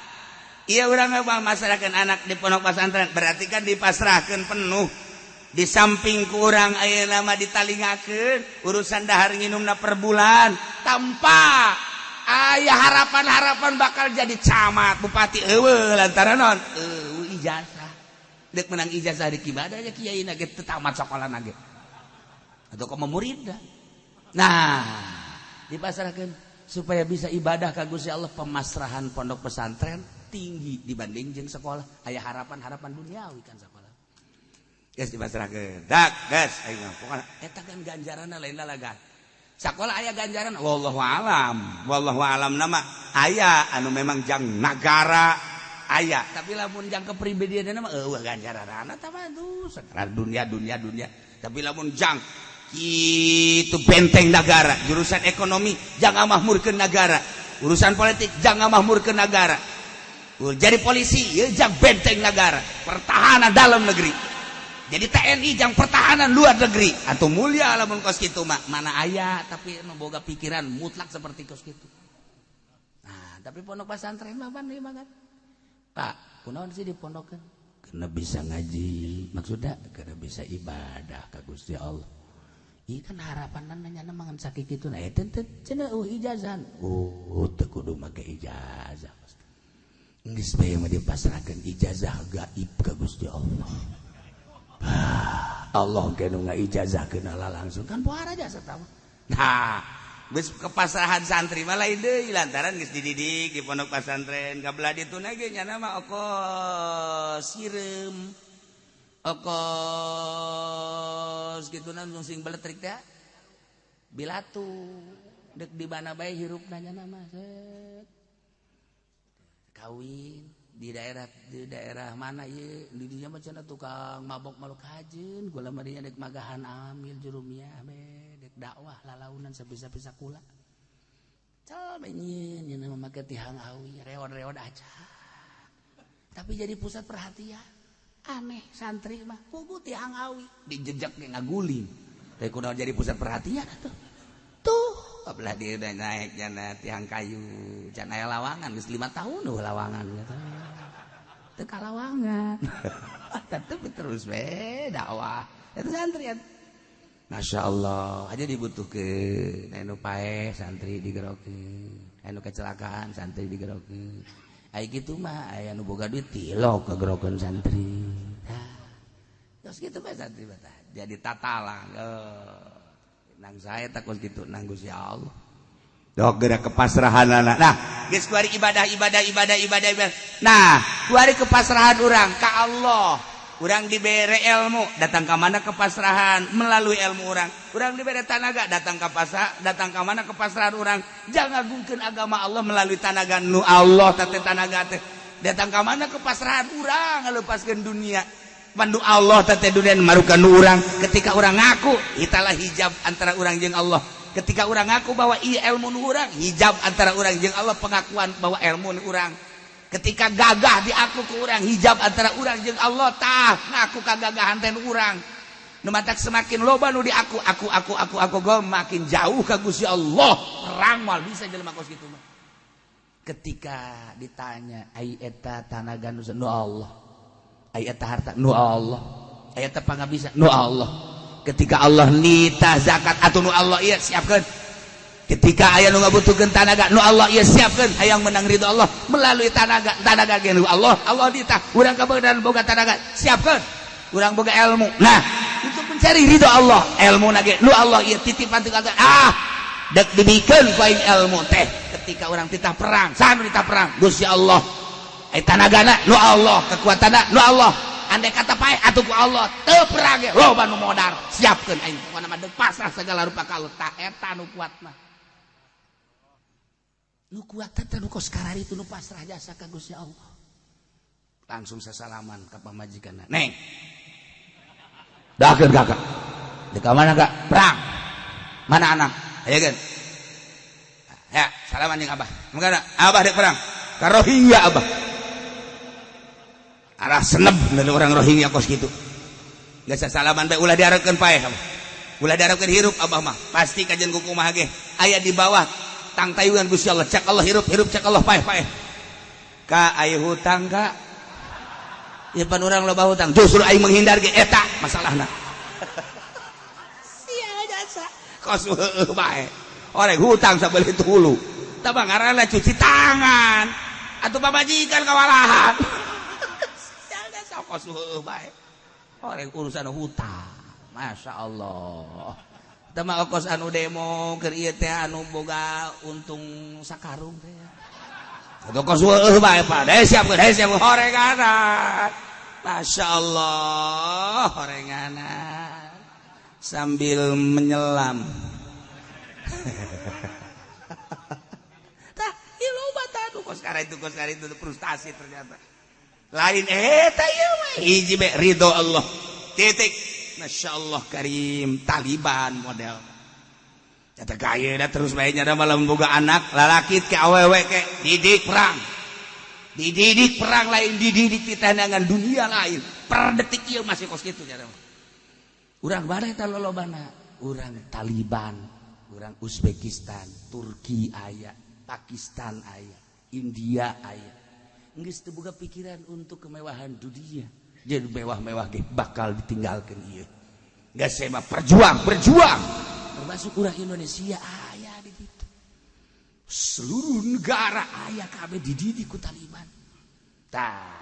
iya urang mah masrahkeun anak di pondok pesantren berarti kan dipasrahkeun penuh. Di samping kurang ayeuna mah ditalingakeun urusan dahar nginumna per bulan tanpa aya harapan-harapan bakal jadi camat, bupati eueuh lantaran naon? Eueuh ijazah. Deuk menang ijazah di ibadah nya kiai na ge teu tamat sakola na ge. Atau komo murid. Nah, dipasrahkeun supaya bisa ibadah ka Gusti Allah, pemasrahan pondok pesantren tinggi dibanding jeung sekolah. Aya harapan-harapan duniawi kan sekolah. Geus dipasrahkeun. Dak, geus aing mah pokona eta kan ganjaranna lain lalagan. Sekolah aya ganjaran wallahu alam. Wallahu alam nama aya anu memang jang nagara aya, tapi lamun jang kepribadian mah eueuh ganjaranna tah mah tuh sekarang dunia dunia dunia. Tapi lamun jang itu benteng negara, jurusan ekonomi jangan makmurkeun negara, urusan politik jangan makmurkeun negara, jadi polisi ya jang benteng negara, pertahanan dalam negeri, jadi TNI jang pertahanan luar negeri atau mulia lamun kos kitu mah mana aya tapi nu boga pikiran mutlak seperti kos kitu. Nah, tapi pondok pesantren mah pan ieu mah kan Pak, kunaon sih dipondokkeun? Karena bisa ngaji, maksudnya karena bisa ibadah ka Gusti Allah. Iya kan harapan nanya mangan sakit gitu, nah eta teh cenah ijazah. Oh, teu kudu make ijazah. Geus bae mah dipasrahkeun ijazah gaib ka Gusti Allah. Allah ge nu ngaijazahkeun langsung kan pohara jasa tahu. Nah, geus kepasrahan santri mah lain deui lantaran geus dididik di pondok pesantren ka belah ditu ge nya mah okos sireum. Okos gitu langsung sing beletrik teh bilatu dek di mana bae hirup nanya nama set kawin di daerah mana ieu di dinya mah cenah tukang mabok maluk hajeun gula mah dinya dek magahan amil jurumiyah be dek dakwah lalaunan sabisa-bisa kula cal be nyieun nya mah make tihang awi reod-reod aja tapi jadi pusat perhatian. Aneh santri mah pugu tihang awi dijejak ge ngaguling teh kunaon jadi pusat perhatian atuh tuh abelah dia udah naik jana tiang kayu can aya lawangan geus 5 tahun eueuh lawangan gitu teu kalawangan tetep terus we dakwah eta santri. Masya Allah aja dibutuhkeun anu paeh santri digerokeun, anu kecelakaan santri digerokeun. Ai kitu mah aya nu boga duit tilok kagerokeun santri. Nah, terus kitu mah santri mah jadi tatalang. Nang saya takut gitu, nang Gusti Allah. Dok gerak kepasrahan anak. Nah, geus kuari ibadah, ibadah, ibadah, ibadah, ibadah. Nah, kuari kepasrahan urang ka Allah. Urang dibere ilmu, datang ke mana kepasrahan melalui ilmu urang. Urang dibere tanaga, datang ke pasar, datang ke mana kepasrahan urang. Jangan agungkeun agama Allah melalui tanaga nu Allah teh, tanaga teh. Datang ke mana kepasrahan urang ngalepaskeun dunia. Pandu Allah teh dunia marukan nu urang. Ketika urang ngaku, italah hijab antara urang jeung Allah. Ketika urang ngaku bahwa iya ilmu nu urang, hijab antara urang jeung Allah, pengakuan bahwa ilmu nu urang. Ketika gagah diaku ke urang, hijab antara urang jeung Allah. Tah, ngaku kagagahan teh nu urang. Nu matak semakin loba nu diaku aku, aku, aku, aku, gue makin jauh ka Gusti Allah. Perang moal bisa jelema kos kitu mah. Ketika ditanya, "Ai eta tanaga nu?" "Nu Allah." "Ai eta harta?" "Nu Allah." "Ai eta pangabisa?" "Nu Allah." Ketika Allah nitah zakat atau nu Allah, iya siapkan. Ketika aya nu ngabutuhkeun tanaga, nu Allah, iya siapkan. Hayang menang ridho Allah melalui tanaga, tanaga ge nu Allah. Allah nitah urang kabeunaan boga tanaga, siapkan. Urang boga ilmu, nah, untuk mencari ridho Allah, ilmu nage nu Allah, iya titipan ti Allah. Ah, dek dibikeun ku aing ilmu teh. Ketika urang titah perang, saha nu nitah perang? Gusti Allah. Ai tanagana? Nu Allah. Kekuatanna? Nu Allah. Andai kata paeh atuh ku Allah teu perang ge loba nu modar, siapkeun aing. Pokona mah deuk pasrah segala rupa ka Allah. Tah, eta nu kuat mah, nu kuat teh nu kos karari itu, nu pasrah jasa ka Gusti Allah. Langsung sasalaman ka pamajikanna, "Neng, dakeun kakak." "Di mana, Kak?" "Perang." "Mana anak?" "Ayo kan ya, salaman jeung Abah." "Mangga, Abah dek perang ka Rohingya. Abah arah seneb dari orang Rohingya kos gitu. Gak salaman bae, ulah diharapkeun paeh, Abah. Ulah diharapkeun hirup. Abah mah pasti kajian kumaha ge aya di bawah tang tayungan Gusti Allah. Cak Allah hirup, hirup, cak Allah paeh, paeh." "Ka, aya hutang, Kak." "Ya pan urang loba hutang, justru aing menghindar ge eta masalahna." Sia jasa kos heueuh bae, orang hutang sabelit hulu. Tah, ngaranna cuci tangan atuh, pamajikan kawalahan. Sia jasa kos heueuh bae, orang urusan hutang. Masya Allah. Teu mah kos anu demo keur ieu teh, anu boga untung sakarung teh. Atau kos heueuh bae, Pak. Deh siap, deh siap horenganan. Masya Allah, horenganan sambil menyelam. Tah, ieu loba tah anu kos itu, kos itu frustasi ternyata. Lain eta ieu mah hiji be, ridho Allah. Titik. Masya Allah Karim, Taliban model. Kata gaya dah terus baiknya dah malam boga anak lalaki ke awewe ke didik perang. Dididik perang, lain dididik di tandangan dunia lain. Per detik ieu masih kos kitu nya. Urang mana eta lolobana? Urang Taliban, urang Uzbekistan, Turki aya, Pakistan aya, India aya. Geus teu boga pikiran untuk kemewahan dunia. Jadi mewah-mewah ge bakal ditinggalkeun ieu. Geus saya mah perjuang, berjuang. Termasuk urang Indonesia aya di ditu. Seluruh negara aya kabeh dididik ku Taliban. Tah,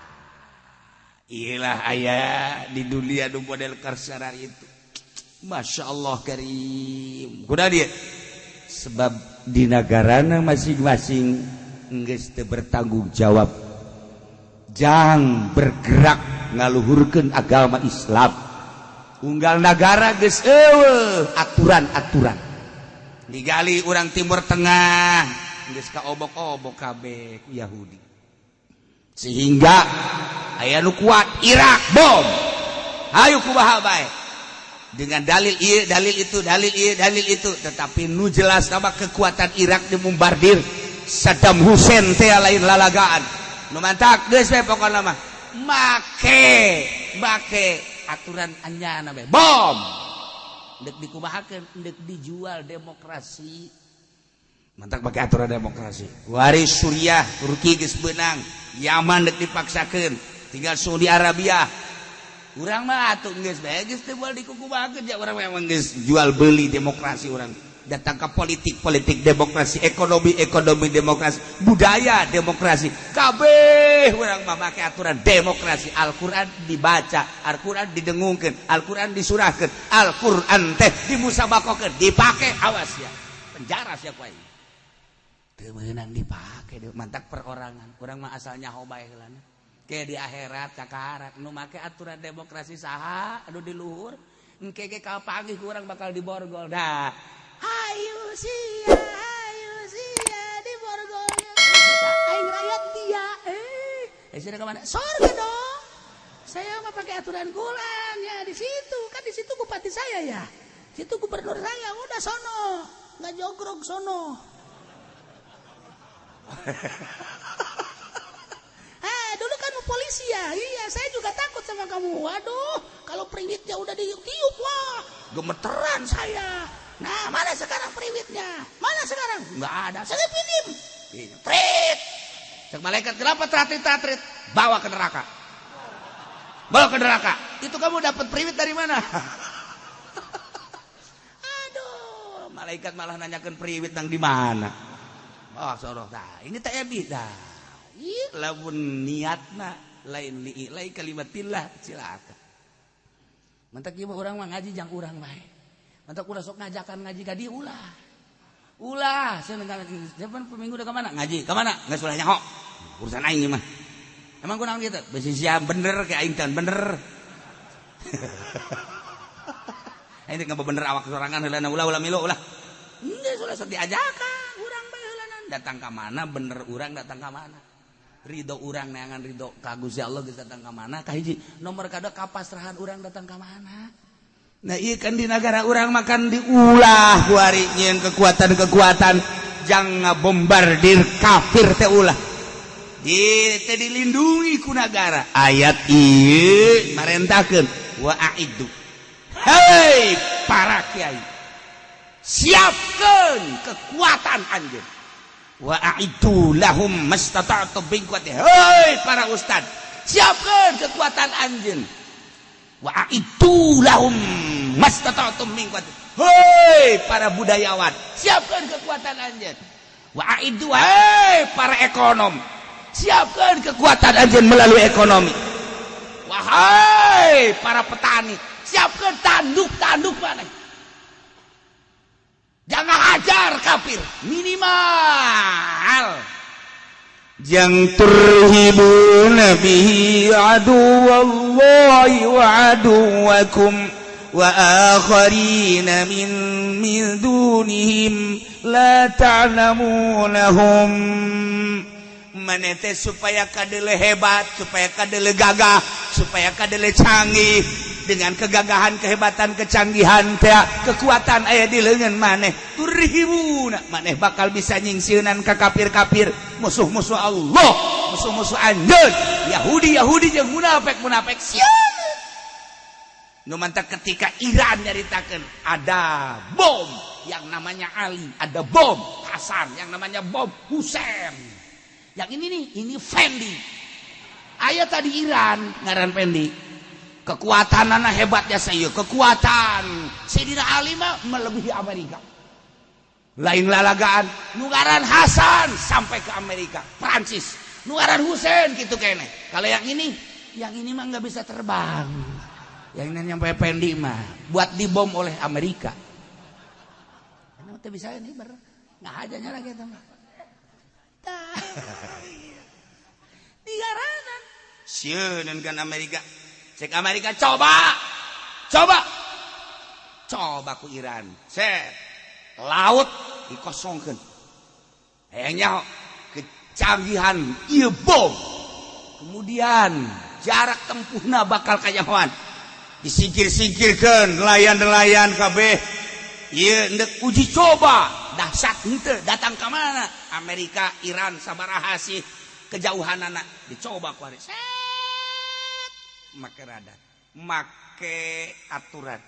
iyalah aya di dunia nu model karsarar itu. Masya Allah Karim. Kuda dia sebab di negarana masing-masing geus teu bertanggung jawab jang bergerak ngaluhurkeun agama Islam. Unggal negara geus eueuh aturan-aturan. Digali urang Timur Tengah geus kaobok-obok kabeh ku Yahudi, sehingga aya nu kuat Irak bom, hayu kumaha bae dengan dalil ieu, dalil itu, dalil ieu, dalil itu, tetapi nu jelas nama kekuatan Irak dibombardir Saddam Hussein teh lain lalagaan. Nu mantak geus we pokona mah make make aturan anyana bae, bom dek dikumahakeun, dek dijual demokrasi. Mantak pakai aturan demokrasi. Waris Suriah, Turki geus beunang, Yaman dek dipaksakeun, tinggal Saudi Arabia. Urang mah atuh geus bae, geus teu moal dikukumahakeun ja. Urang memang geus jual beli demokrasi urang. Datang ke politik, politik demokrasi, ekonomi, ekonomi demokrasi, budaya demokrasi, kabeh urang mah make aturan demokrasi. Al-Quran dibaca, Al-Quran didengungkeun, Al-Quran disurahkeun, Al-Quran teh dimusabakokeun, dipake, awas ya penjara siapa ini. Teu meunang dipake, mantak perorangan. Urang mah asalnya bae heulana. Ke di akhirat kakarak nu make aturan demokrasi saha anu di luhur? Engke ge kapanggih ku urang bakal diborgol dah. Ayo sia, ayo sia di borgolnya. Aing rakyat dia. Eh, eh sudah kemana? Sorga dong. Saya mah pakai aturan Quran ya di situ. Kan di situ bupati saya ya. Situ gubernur saya. Udah sono. Nggak jogrok sono. Eh, dulu kan polisi ya. Iya, saya juga takut sama kamu. Waduh, kalau periwitnya udah ditiup, wah, gemeteran saya. Nah, mana sekarang periwitnya? Mana sekarang? Nggak ada. Saya pinjam. Trit. Cek malaikat, kenapa tratrit tratrit? Bawa ke neraka. Bawa ke neraka. Itu kamu dapat periwit dari mana? Aduh, malaikat malah nanyakan periwit nang di mana. Oh, soroh. Nah, ini tak ebi dah. Ih, lamun niatna lain li lain kalimatillah, cilaka. Mantak ieu urang mah ngaji jang urang bae. Mantak ulah sok ngajakan ngaji ka dieu, ulah. Ulah, saya siapa minggu udah kemana? Ngaji, kemana? Nggak sudah nyaho. Urusan aing mah. Emang kunaon gitu? Besi siap bener kayak aing teh bener. Aing teh bener awak sorangan heula, ulah, ulah milu ulah. Enggak sudah sok diajakan urang bae heula datang ka mana bener urang, datang ka mana. Ridho urang neangan ridho ka Gusti Allah geus datang ka mana kahiji. Nomor kadua, kapasrahan urang datang ka mana. Nah, iya kan di negara urang makan diulah kuari nyieun kekuatan-kekuatan jang ngabombardir kafir teh, ulah di teh dilindungi ku negara. Ayat ieu marentahkeun wa a'iddu, hei para kiai, siapkeun kekuatan anjeun, wa a'iddu lahum mastata'tum min quwwati. Hei para ustad, siapkeun kekuatan anjeun, wa a'iddu lahum mastata'tum min quwwati. Hei para budayawan, siapkeun kekuatan anjeun, wa a'iddu, hei para ekonom, siapkeun kekuatan anjeun melalui ekonomi. Wahai para petani, siapkeun tanduk-tanduk mana, jangan hajar kafir minimal. Jang turhibuna bihi aduwallahi wa aduwakum wa akharina min dunihim la ta'lamunahum. Maneh teh supaya kadele hebat, supaya kadele gagah, supaya kadele canggih, dengan kegagahan, kehebatan, kecanggihan teh, kekuatan aya di leungeun maneh, turhibuna, maneh bakal bisa nyingsieunan ka kafir-kafir, musuh-musuh Allah, musuh-musuh anjeun, Yahudi Yahudi jeung munafik munafik. Sieun nu mantak ketika Iran nyaritakeun ada bom yang namanya Ali, ada bom Hasan, yang namanya bom Husain. Yang ini nih, ini Fendi. Aya tadi Iran ngaran Fendi. Kekuatan anak hebatnya saya, kekuatan Sayyidina Ali mah melebihi Amerika. Lain lalagaan, nu ngaran Hasan sampai ke Amerika, Prancis. Nu ngaran Husain gitu kene. Kalau yang ini mah nggak bisa terbang. Yang ini nyampe Fendi mah buat dibom oleh Amerika. Karena bisa ini ber nggak aja lagi mah. Digaranan. Sieun kan Amerika. Cek Amerika, coba. Coba. Coba ku Iran. Set. Laut dikosongkan. Hayangnya kecanggihan ieu bom. Kemudian jarak tempuhna bakal kanyahoan. Disingkir-singkirkan nelayan-nelayan kabeh. Ieu ndek uji coba dahsyat henteu, datang ke mana? Amerika, Iran sabaraha sih kejauhan anak dicoba ku hari. Set. Make radar, make aturan,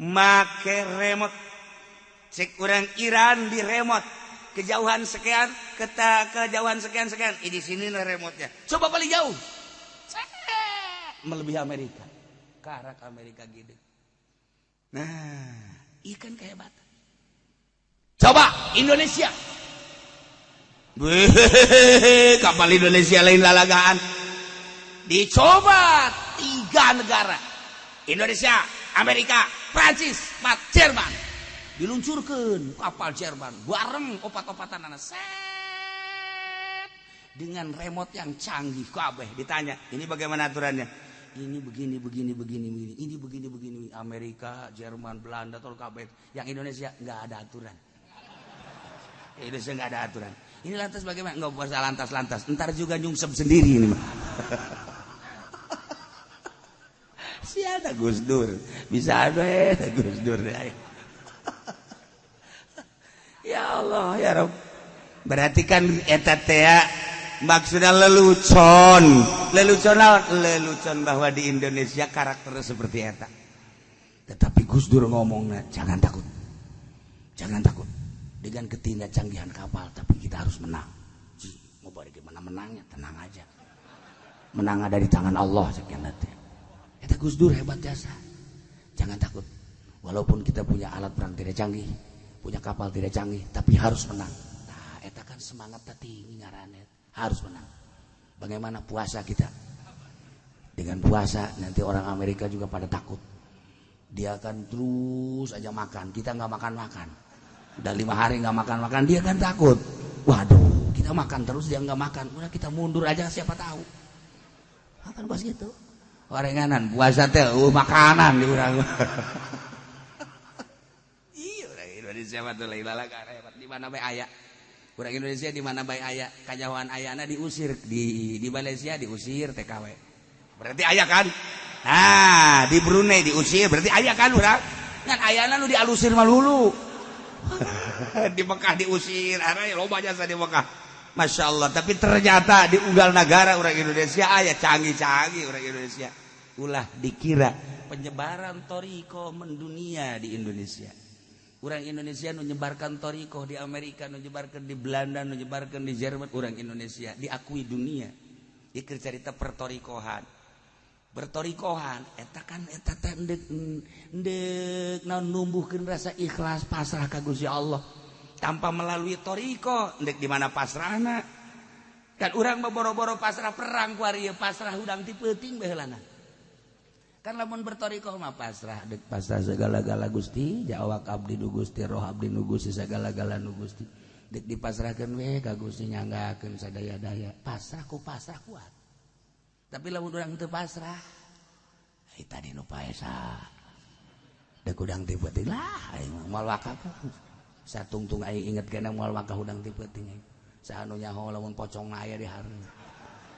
make remote. Cek orang Iran di remote kejauhan sekian, keta kejauhan sekian sekian. Di sini lah remote-nya. Coba paling jauh. Set. Melebihi Amerika. Karak Amerika gitu. Nah, ikan kehebatan. Coba Indonesia. Wih, kapal Indonesia lain lalagaan. Dicoba tiga negara. Indonesia, Amerika, Prancis, empat Jerman. Diluncurkan kapal Jerman bareng opat-opatan anak set dengan remote yang canggih kabeh. Ditanya, "Ini bagaimana aturannya?" "Ini begini, begini, begini, begini, ini begini, begini." Amerika, Jerman, Belanda, tol kabeh. Yang Indonesia nggak ada aturan. Indonesia nggak ada aturan. Ini lantas bagaimana? Nggak usah lantas-lantas. Ntar juga nyungsep sendiri ini mah. Siapa Gus Dur? Bisa ada ya Gus Dur. Ya Allah, ya Rob. Berarti kan eta teh maksudnya lelucon. Lelucon naon? Lelucon bahwa di Indonesia karakternya seperti eta. Tetapi Gus Dur ngomongnya, "Jangan takut. Jangan takut. Dengan ketidakcanggihan kapal, tapi kita harus menang." Ji, mau bagaimana menangnya? Tenang aja. Menang ada di tangan Allah, sekian teh. Eta Gus Dur hebat jasa. Jangan takut. Walaupun kita punya alat perang tidak canggih, punya kapal tidak canggih, tapi harus menang. Nah, eta kan semangat tinggi ngaranna. Harus menang. Bagaimana puasa kita? Dengan puasa nanti orang Amerika juga pada takut. Dia akan terus aja makan, kita nggak makan-makan. Udah 5 hari nggak makan-makan, dia kan takut. Waduh, kita makan terus, dia nggak makan. Udah, kita mundur aja, siapa tahu. Akan pas gitu. Orenganan puasa teh makanan di urang. Iya, orang Indonesia mah tuh lain lalagaan hebat, di mana bae aya. Orang Indonesia di mana bae aya, kanyahoan ayana diusir. Di Malaysia diusir TKW. Berarti aya kan? Nah, di Brunei diusir, berarti aya kan urang? Ngan ayana nu dialusir malulu. Di Mekah diusir, ada loba jasa di Mekah. Masya Allah, tapi ternyata di unggal negara orang Indonesia aya, canggih-canggih orang Indonesia. Ulah dikira penyebaran thoriqoh mendunia di Indonesia. Orang Indonesia menyebarkan thoriqoh di Amerika, menyebarkan di Belanda, menyebarkan di Jerman. Orang Indonesia diakui dunia. Ikir cerita perthoriqohan. Berthoriqohan eta kan eta teh endek endek naon, numbuhkeun rasa ikhlas, pasrah ka Gusti Allah. Tanpa melalui thoriqoh, endek di mana pasrahna? Kan urang mah boro-boro pasrah perang kuari, pasrah hudang ti peuting baheulana. Kan lamun berthoriqoh mah pasrah, dek pasrah segala-gala Gusti, awak abdi nu Gusti, roh abdi nu Gusti, segala-gala nu Gusti. Dek dipasrahkeun we ka Gusti, nyanggakeun sadaya-daya. Pasrah ku pasrah kuat. Tapi lamun urang teu pasrah, ai tadi nu paesa. Dek hudang ti peuting lah, aing mah moal wakaf. Satungtung aing inget kana moal wakaf hudang ti peuting aing. Saha nu nyaho lamun pocong aya di hareup.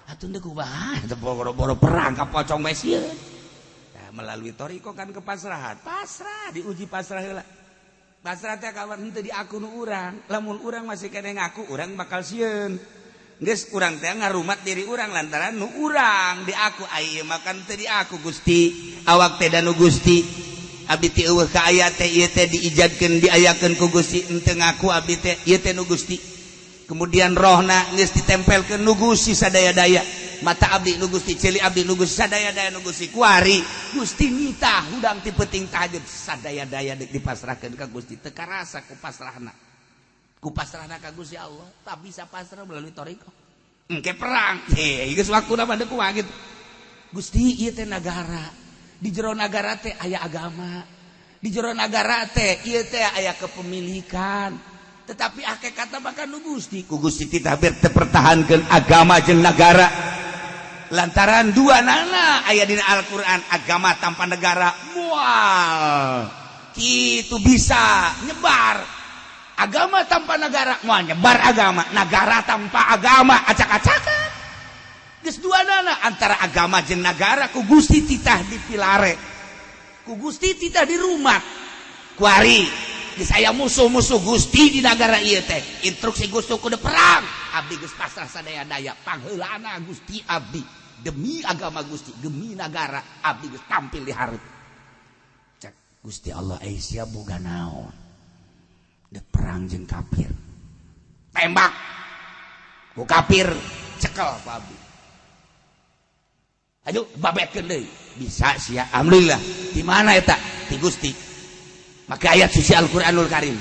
Atuh deuk kumaha? Teu boro-boro perang ka pocong bae sieun. Nah, melalui thoriqoh kan kepasrahan. Pasrah, diuji pasrah heula. Pasrah teh kawan henteu diaku nu urang. Lamun urang masih kene ngaku, urang bakal sieun. Geus urang teh ngarumat diri urang lantaran nu urang diaku, ai ieu mah kan teu diaku Gusti. Awak teh da nu Gusti. Abdi teh eueuh ka aya teh, ieu teh diijadkeun, diayakeun ku Gusti, henteu ngaku abdi teh, ieu teh nu Gusti. Kemudian rohna geus ditempelkeun nu Gusti sadaya-daya. Mata abdi nu Gusti, ceuli abdi nu Gusti, sadaya-daya nu Gusti. Kuari Gusti nitah hudang ti peuting tahajud, sadaya-daya deuk dipasrahkeun ka Gusti, teu karasa ku pasrahna. Ku pasrahna ka Gusti Allah, tak bisa pasrah melalui thoriqoh. Engke perang, eh geus waktuna mah deuk kumaha gitu. Gusti, ieu teh nagara. Di jero nagara teh aya agama. Di jero nagara teh ieu teh aya kepemilikan. Tetapi hakikatna mah kan nu Gusti. Ku Gusti titah biar pertahankeun agama jeung nagara. Lantaran dua nana aya dina Al-Qur'an, agama tanpa negara moal kitu bisa nyebar. Agama tanpa negara moal nyebar agama, negara tanpa agama acak-acakan. Geus dua nana antara agama jeung nagara ku Gusti titah dipilare, ku Gusti titah di rumah. Kuari geus aya musuh-musuh Gusti di nagara ieu teh, instruksi Gusti kudu perang. Abdi geus pasrah sadaya-daya, pangheulana Gusti, abdi demi agama Gusti, demi nagara, abdi geus tampil di hareup. Cek Gusti Allah, ai sia boga naon dek perang jeung kafir? Tembak ku kafir, cekel ku abdi. Ayo babetkeun deui, bisa sia? Alhamdulillah. Di mana eta? Ti Gusti. Maka ayat suci Al-Qur'anul Karim.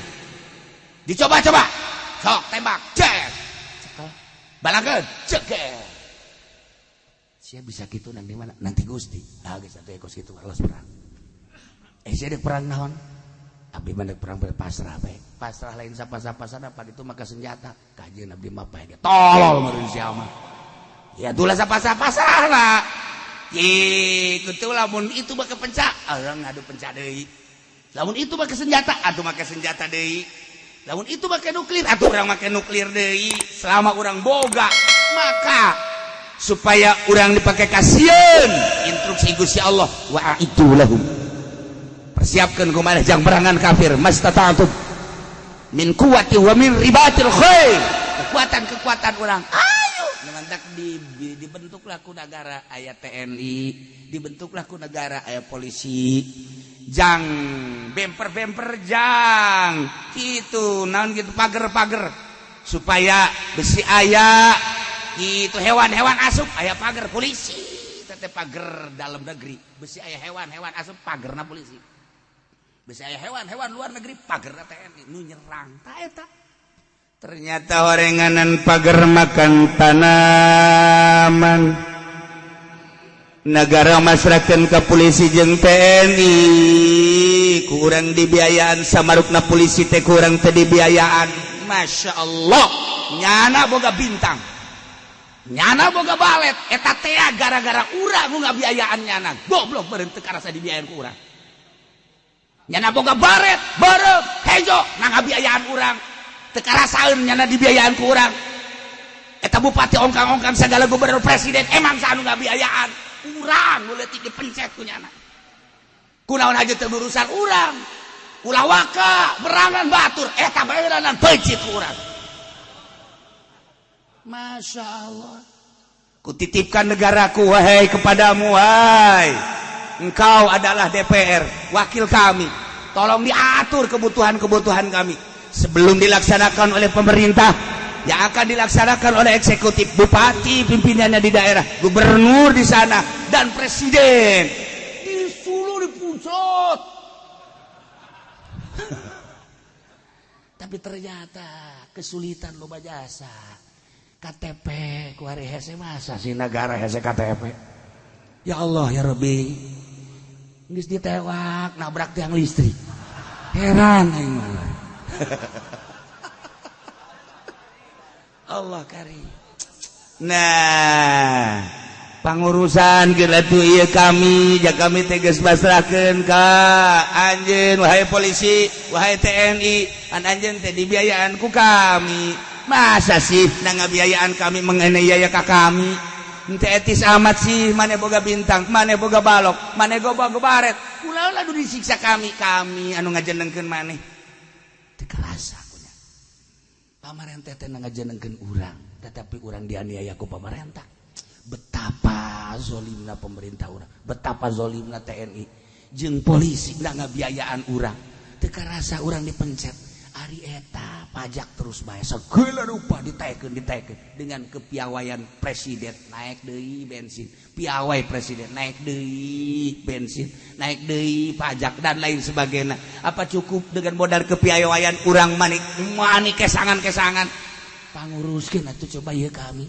Dicoba-coba, sok tembak, cek, cekel, balangkeun, cekel. Sia bisa gitu nanti mana? Nanti Gusti. Ah, geus atuh kos kitu los perang. Eh, sia dek perang naon? Abdi mah dek perang pasrah bae. Pasrah lain sapa-sapa sana itu maka senjata. Kajeun abdi mah pae tolol meureun sia mah. Ya itulah sapa-sapa pasrah lah. Ih, kutu lamun itu make pencak, orang ngadu pencak deui. Lamun itu make senjata, atuh make senjata deui. Lamun itu make nuklir, atuh urang make nuklir deui. Selama urang boga, maka supaya urang dipakai kasieun instruksi Gusti Allah, wa itu lahum. Persiapkan kumaha jang berangan kafir mastata'tum min quwwati wa min ribatil khair. Kekuatan-kekuatan urang. Ayo, mantak dibentuklah ku negara aya TNI, dibentuklah ku negara aya polisi. Jang bemper-bemper jang gitu, naon gitu pager-pager supaya besi aya gitu hewan-hewan asup aya pager polisi tete pager dalam negeri besi aya hewan-hewan asup pagerna polisi, besi aya hewan-hewan luar negeri pagerna TNI nu nyerang. Ta eta ternyata orenganan pagar makan tanaman. Negara masrahkan ke polisi jeung TNI, kurang dibiayaan, samarukna polisi teh kurang teh dibiayaan. Masya Allah, nyana boga bintang, nyana boga balet eta teh gara-gara urang nu ngabiayaan nyana. Goblok beureum teu karasa dibiayaan ku urang. Nyana boga baret beureum hejo na ngabiayaan urang, teu karasaeun nyana dibiayaan ku urang. Eta bupati ongkang-ongkang segala, gubernur, presiden, emang saha nu ngabiayaan? Urang nu leutik dipencet ku nyana. Kunaon aja teu urusan urang? Ulah waka berangan batur eta baeuranan peuncit ku urang. Masya Allah. Kutitipkan negaraku, wahai, kepadamu, wahai. Engkau adalah DPR, wakil kami. Tolong diatur kebutuhan-kebutuhan kami sebelum dilaksanakan oleh pemerintah yang akan dilaksanakan oleh eksekutif, bupati, pimpinannya di daerah, gubernur di sana, dan presiden. Disuluh dipuncot. Tapi ternyata kesulitan loba jasa. KTP kuari hese, masa sih negara hese KTP? Ya Allah ya Rabbi. Geus ditewak nabrak tiang listrik. Heran aing mah. Allah karim. Nah, pangurusan geus atuh ieu kami, ja kami teh geus pasrahkeun ka anjeun, wahai polisi, wahai TNI, an anjeun teh dibiayaan ku kami. Masa sih na ngabiayaan kami menganiaya ka kami? Henteu etis amat sih. Mane boga bintang, mane boga balok, mane boga baret. Ulah anu disiksa kami, kami anu ngajenengkeun maneh. Teu kerasa punya. Pamarentah teh ngajenengkeun urang, tetapi urang dianiaya ku pamarentah. Betapa zolimna pemerintah urang, betapa zolimna TNI jeung polisi na ngabiayaan urang. Teu karasa urang dipencet. Ari eta pajak terus bae segala rupa ditaikeun, ditaikeun dengan kepiawaian presiden, naik deui bensin, piawai presiden, naik deui bensin, naik deui pajak dan lain sebagainya. Apa cukup dengan modal kepiawaian urang manik manik kesangan-kesangan panguruskeun atuh coba ieu kami?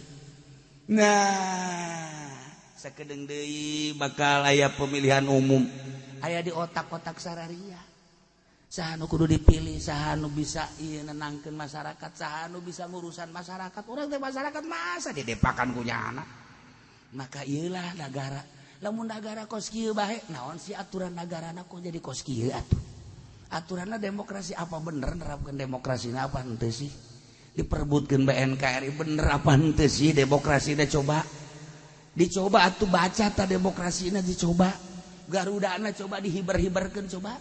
Nah, sakedeung deui bakal aya pemilihan umum. Aya di otak-otak sararia saha nu kudu dipilih, saha nu bisa ieu nenangkeun masyarakat, saha nu bisa ngurusan masyarakat. Urang teh masyarakat, masa didepakan ku nyana? Maka ieulah negara. Lamun negara kos kieu bae, naon sih aturan negarana kok jadi kos kieu atuh? Aturanna demokrasi, apa bener nerapkeun demokrasina apa henteu sih? Diperebutkeun BNKRI, bener apa henteu sih demokrasina? Coba dicoba atuh, baca ta demokrasina, dicoba Garudana, coba dihibar-hibarkeun, coba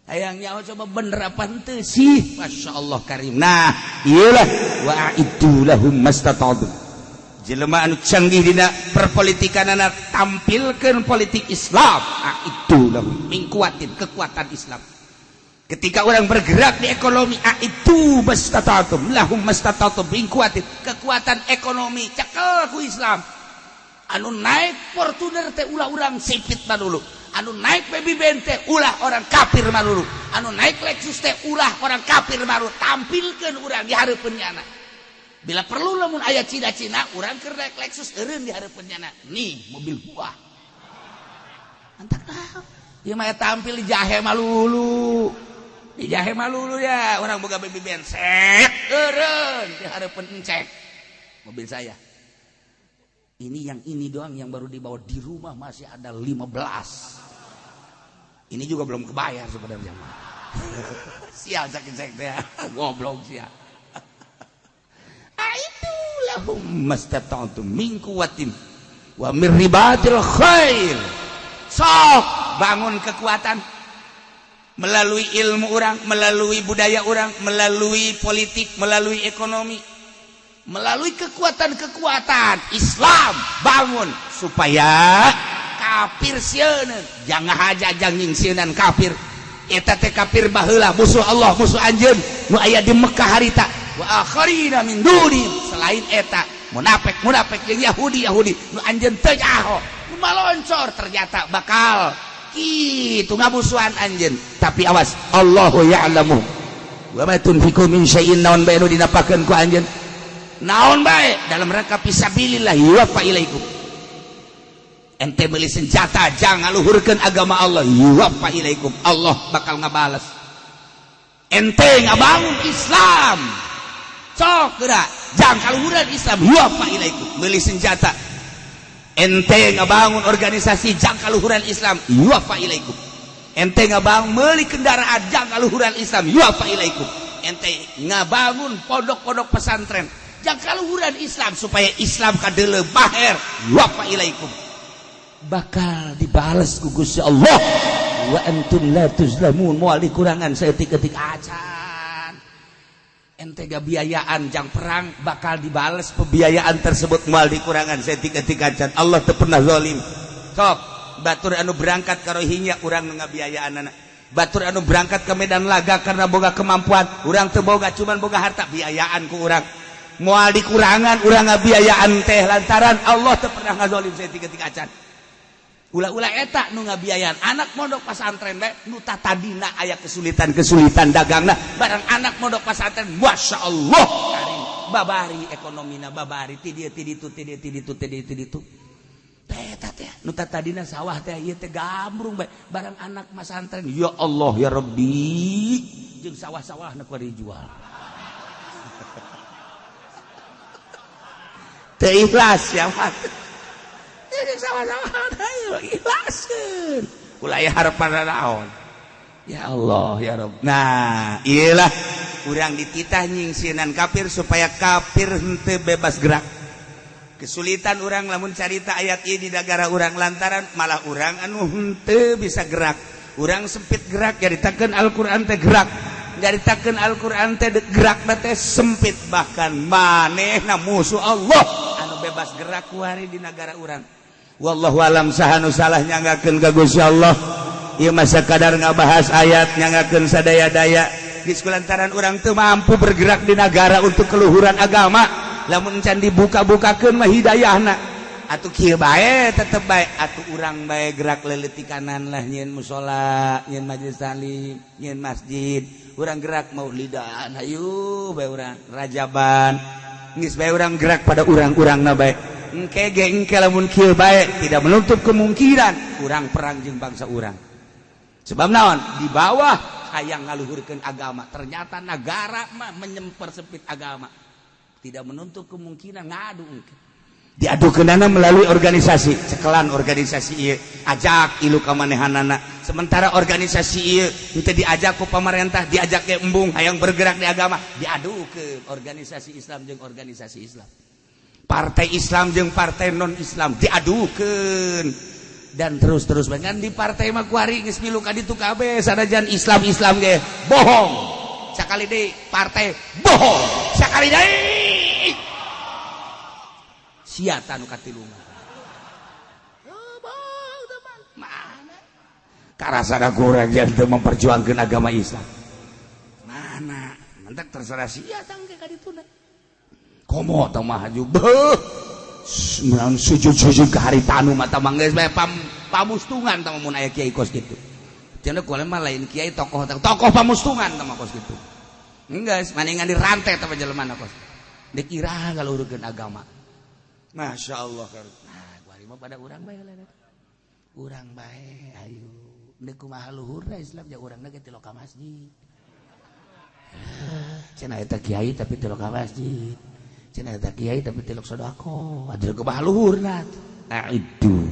hayang nyawa, coba bener apa henteu sih? Masya Allah karim. Nah, iyalah, wa a'iddu lahum mastata'tum. Jelema anu canggih dina perpolitikanana, tampilkeun politik Islam. A'iddu lahum min kuatin, kekuatan Islam. Ketika orang bergerak di ekonomi, a'iddu mastata'tum lahum mastata'tum min kuatin, kekuatan ekonomi cekel ku Islam. Anu naik Fortuner teh ulah urang sipit mah dulu, anu naik baby bente ulah orang kafir mah dulu. Anu naik Lexus teh ulah orang kafir, baru tampilkan urang di hareupeun nyana. Bila perlu lamun aya Cina-Cina, urang keur naik Lexus eureun di hareupeun nyana, nih mobil gua. Antak naon ieu mah, tampil di jahe malulu, di jahe malulu ya. Orang boga baby Benz set eureun di hareupeun, encek mobil saya ini. Yang ini doang yang baru dibawa, di rumah masih ada 15. Ini juga belum kebayar sebenarnya. Sial, saking sek teh goblok sia. Ah, itu lahum mastata'tum min quwwatin wa mir ribatil khair. Sok bangun kekuatan melalui ilmu orang, melalui budaya orang, melalui politik, melalui ekonomi, melalui kekuatan-kekuatan Islam. Bangun supaya kafir sieun, jangan aja jangan nyingsieunan kafir. Eta teh kafir baheula musuh Allah, musuh anjeun nu aya di Mekah harita, wa akharina min duni, selain eta munafik munafik jeung Yahudi Yahudi nu anjeun teu nyaho, nu maloncor ternyata bakal kitu ngamusuhan anjeun. Tapi awas, Allahu ya'lamu wa ma tunfiqu min syai'in, naon bae nu dinapakeun ku anjeun, naon bae dalam rangka fisabilillah, yuwaffa ilaikum. Ente beli senjata jangan luhurkan agama Allah, yuwaffa ilaikum, Allah bakal ngabales. Ente ngabangun Islam, sok gerak jangan kaluhuran Islam, yuwaffa ilaikum. Beli senjata, ente ngabangun organisasi jang kaluhuran Islam, yuwaffa ilaikum. Ente ngabangun meuli kendaraan jang kaluhuran Islam, yuwaffa ilaikum. Ente ngabangun pondok-pondok pesantren jang kaluhuran Islam supaya Islam kadele baher, yuwaffa ilaikum, bakal dibales ku Gusti Allah, wa antum la tuzlamun, moal dikurangan saeutik-eutik acan. Ente biayaan jang perang, bakal dibales pembiayaan tersebut, moal dikurangan saeutik-eutik acan. Allah teu pernah zalim. Sok batur anu berangkat ka Rohingya, urang nu ngabiayaan anak. Batur anu berangkat ke medan laga karena boga kemampuan, urang teu boga, cuman boga harta, biayaan ku urang, moal dikurangan urang ngabiayaan teh, lantaran Allah teu pernah ngazolim saeutik-eutik acan. Ulah-ulah eta nu ngabiayaan anak mondok pesantren bae, nu tadina aya kesulitan-kesulitan dagangna, barang anak mondok pesantren, Masya Allah, babari ekonomina, babari ti dieu ti ditu, ti dieu ti ditu, ti dieu ti ditu. Eta teh nu tadina sawah teh ieu teh gambrung bae, barang anak pesantren, ya Allah ya Rabbi, jeung sawah-sawahna ku dijual. Teu ikhlas ya mah, sama-sama ikhlaskeun, ulah aya harapan naon. Ya Allah ya Rabb. Nah, iyalah urang dititah nyingsieunan kafir supaya kafir henteu bebas gerak. Kesulitan urang lamun carita ayat ieu di negara urang, lantaran malah urang anu henteu bisa gerak, urang sempit gerak. Nyaritakeun Al-Qur'an teh gerak, nyaritakeun Al-Qur'an teh gerak teh sempit, bahkan manehna musuh Allah anu bebas gerak kuari di negara urang. Wallahu alam saha nu salah, nyanggakeun ka Gusti Allah. Ieu mah sakadar ngabahas ayat, nyanggakeun sadaya-daya. Geus kulantaran urang teu mampu bergerak di negara untuk keluhuran agama, lamun can dibuka-bukakeun mah hidayahna atuh kieu bae, tetep bae atuh urang bae gerak leuleutikanan lah, nyieun musala, nyieun majelis taklim, nyieun masjid. Urang gerak maulidan, hayu bae urang rajaban, geus bae urang gerak pada urang-urangna bae. Engke ge engke lamun kieu bae, tidak menutup kemungkinan urang perang jeung bangsa urang. Sebab naon? Di bawah hayang ngaluhurkeun agama, ternyata negara mah menyempersempit agama. Tidak menutup kemungkinan ngadu engke diadukeunana melalui organisasi, cekelan organisasi ieu, ajak ilu ka manehanana. Sementara organisasi ieu henteu diajak ku pamarentah, diajak ke embung hayang bergerak di agama, diadukeun organisasi Islam jeung organisasi Islam, partai Islam jeung partai non Islam diadukeun, dan terus-terus dengan di partai mah kuari geus milu ka ditu kabeh. Sanajan Islam Islam ge bohong sakali deui, partai bohong sakali deui, sia nu katilu mah. Mana karasana kurang jangan teu memperjuangkeun agama Islam, mana mentak terserah sia tangke ka dituna. Komo tah mah haju beuh sujud-sujud ke hari tanu mata mah geus bae pamustungan tah mun aya kiai kos kitu. Cenah kula mah lain kiai, tokoh tokoh pamustungan tah kos kitu. Enggak, maningan dirantai tah jelema kos. Dikira ngaluhurkeun agama. Masya Allah. Nah, kuari mah pada urang bae lah. Urang bae ayo. Deuk kumaha luhurna Islam ja urangna ge tilok ka masjid. Cenah eta kiai tapi tilok ka masjid. Cenah eta kiai tapi tilok sedekah. Atuh kumaha luhurna? A'iddu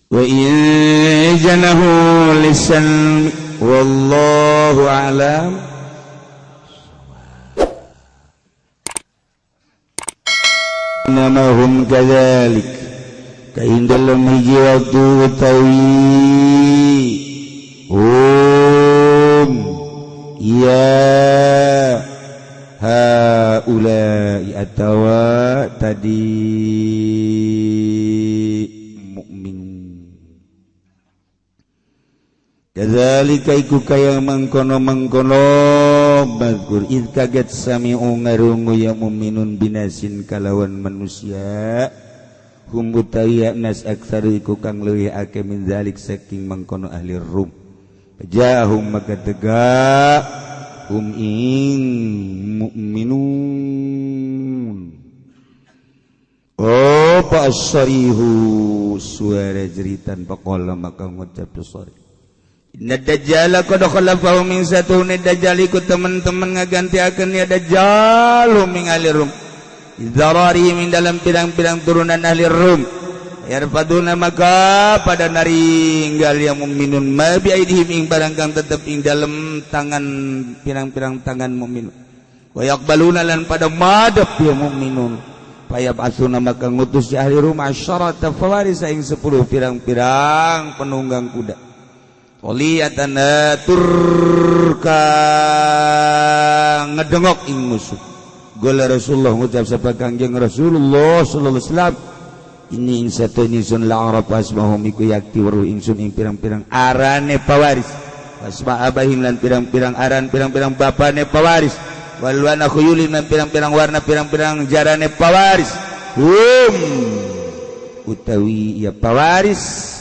wa in janahu lisan wallahu a'lam. Namahum kadzalik kain dalam hiji waktu utawi hum ya haula'i atawa tadi mukmin kadzalika iku kaya mangkono-mangkono mazkur id kaget sami'u ngarungu ya mu'minun binasin kalawan manusia hum utawi nas aktsaru iku kang leuwih akeh min zalik saking mangkono ahli rum jahum maka tegak hum ing mu'minun. Oh pak sarihu suara jeritan faqala maka ngucap sari inna dajjala qad khalafahu min satune dajjal iku teman-teman ngagantiakeun ya dajjal min ahli rum zarari min dalam pirang-pirang turunan ahli rum yarfaduna maka pada naringgal yang mukminun ma bi aidihim ing barang kang tetep ing dalem tangan pirang-pirang tangan mukminun wa yaqbaluna lan pada madep ya mukminun payab'atsuna maka ngutus ya ahli rum asyarata fawarisa ing 10 pirang-pirang penunggang kuda Qoliyatan turka ngedengok ing musuh. Gola Rasulullah ngucap sapa Kangjeng Rasulullah sallallahu alaihi wasallam ini ing satuna ingsun la araf asmahum iku yakti weruh ingsun ing pirang-pirang arane pawaris asma abahim lan pirang-pirang aran pirang-pirang bapane pawaris walwana khuyulin lan pirang-pirang warna pirang-pirang jarane pawaris hum utawi ya pawaris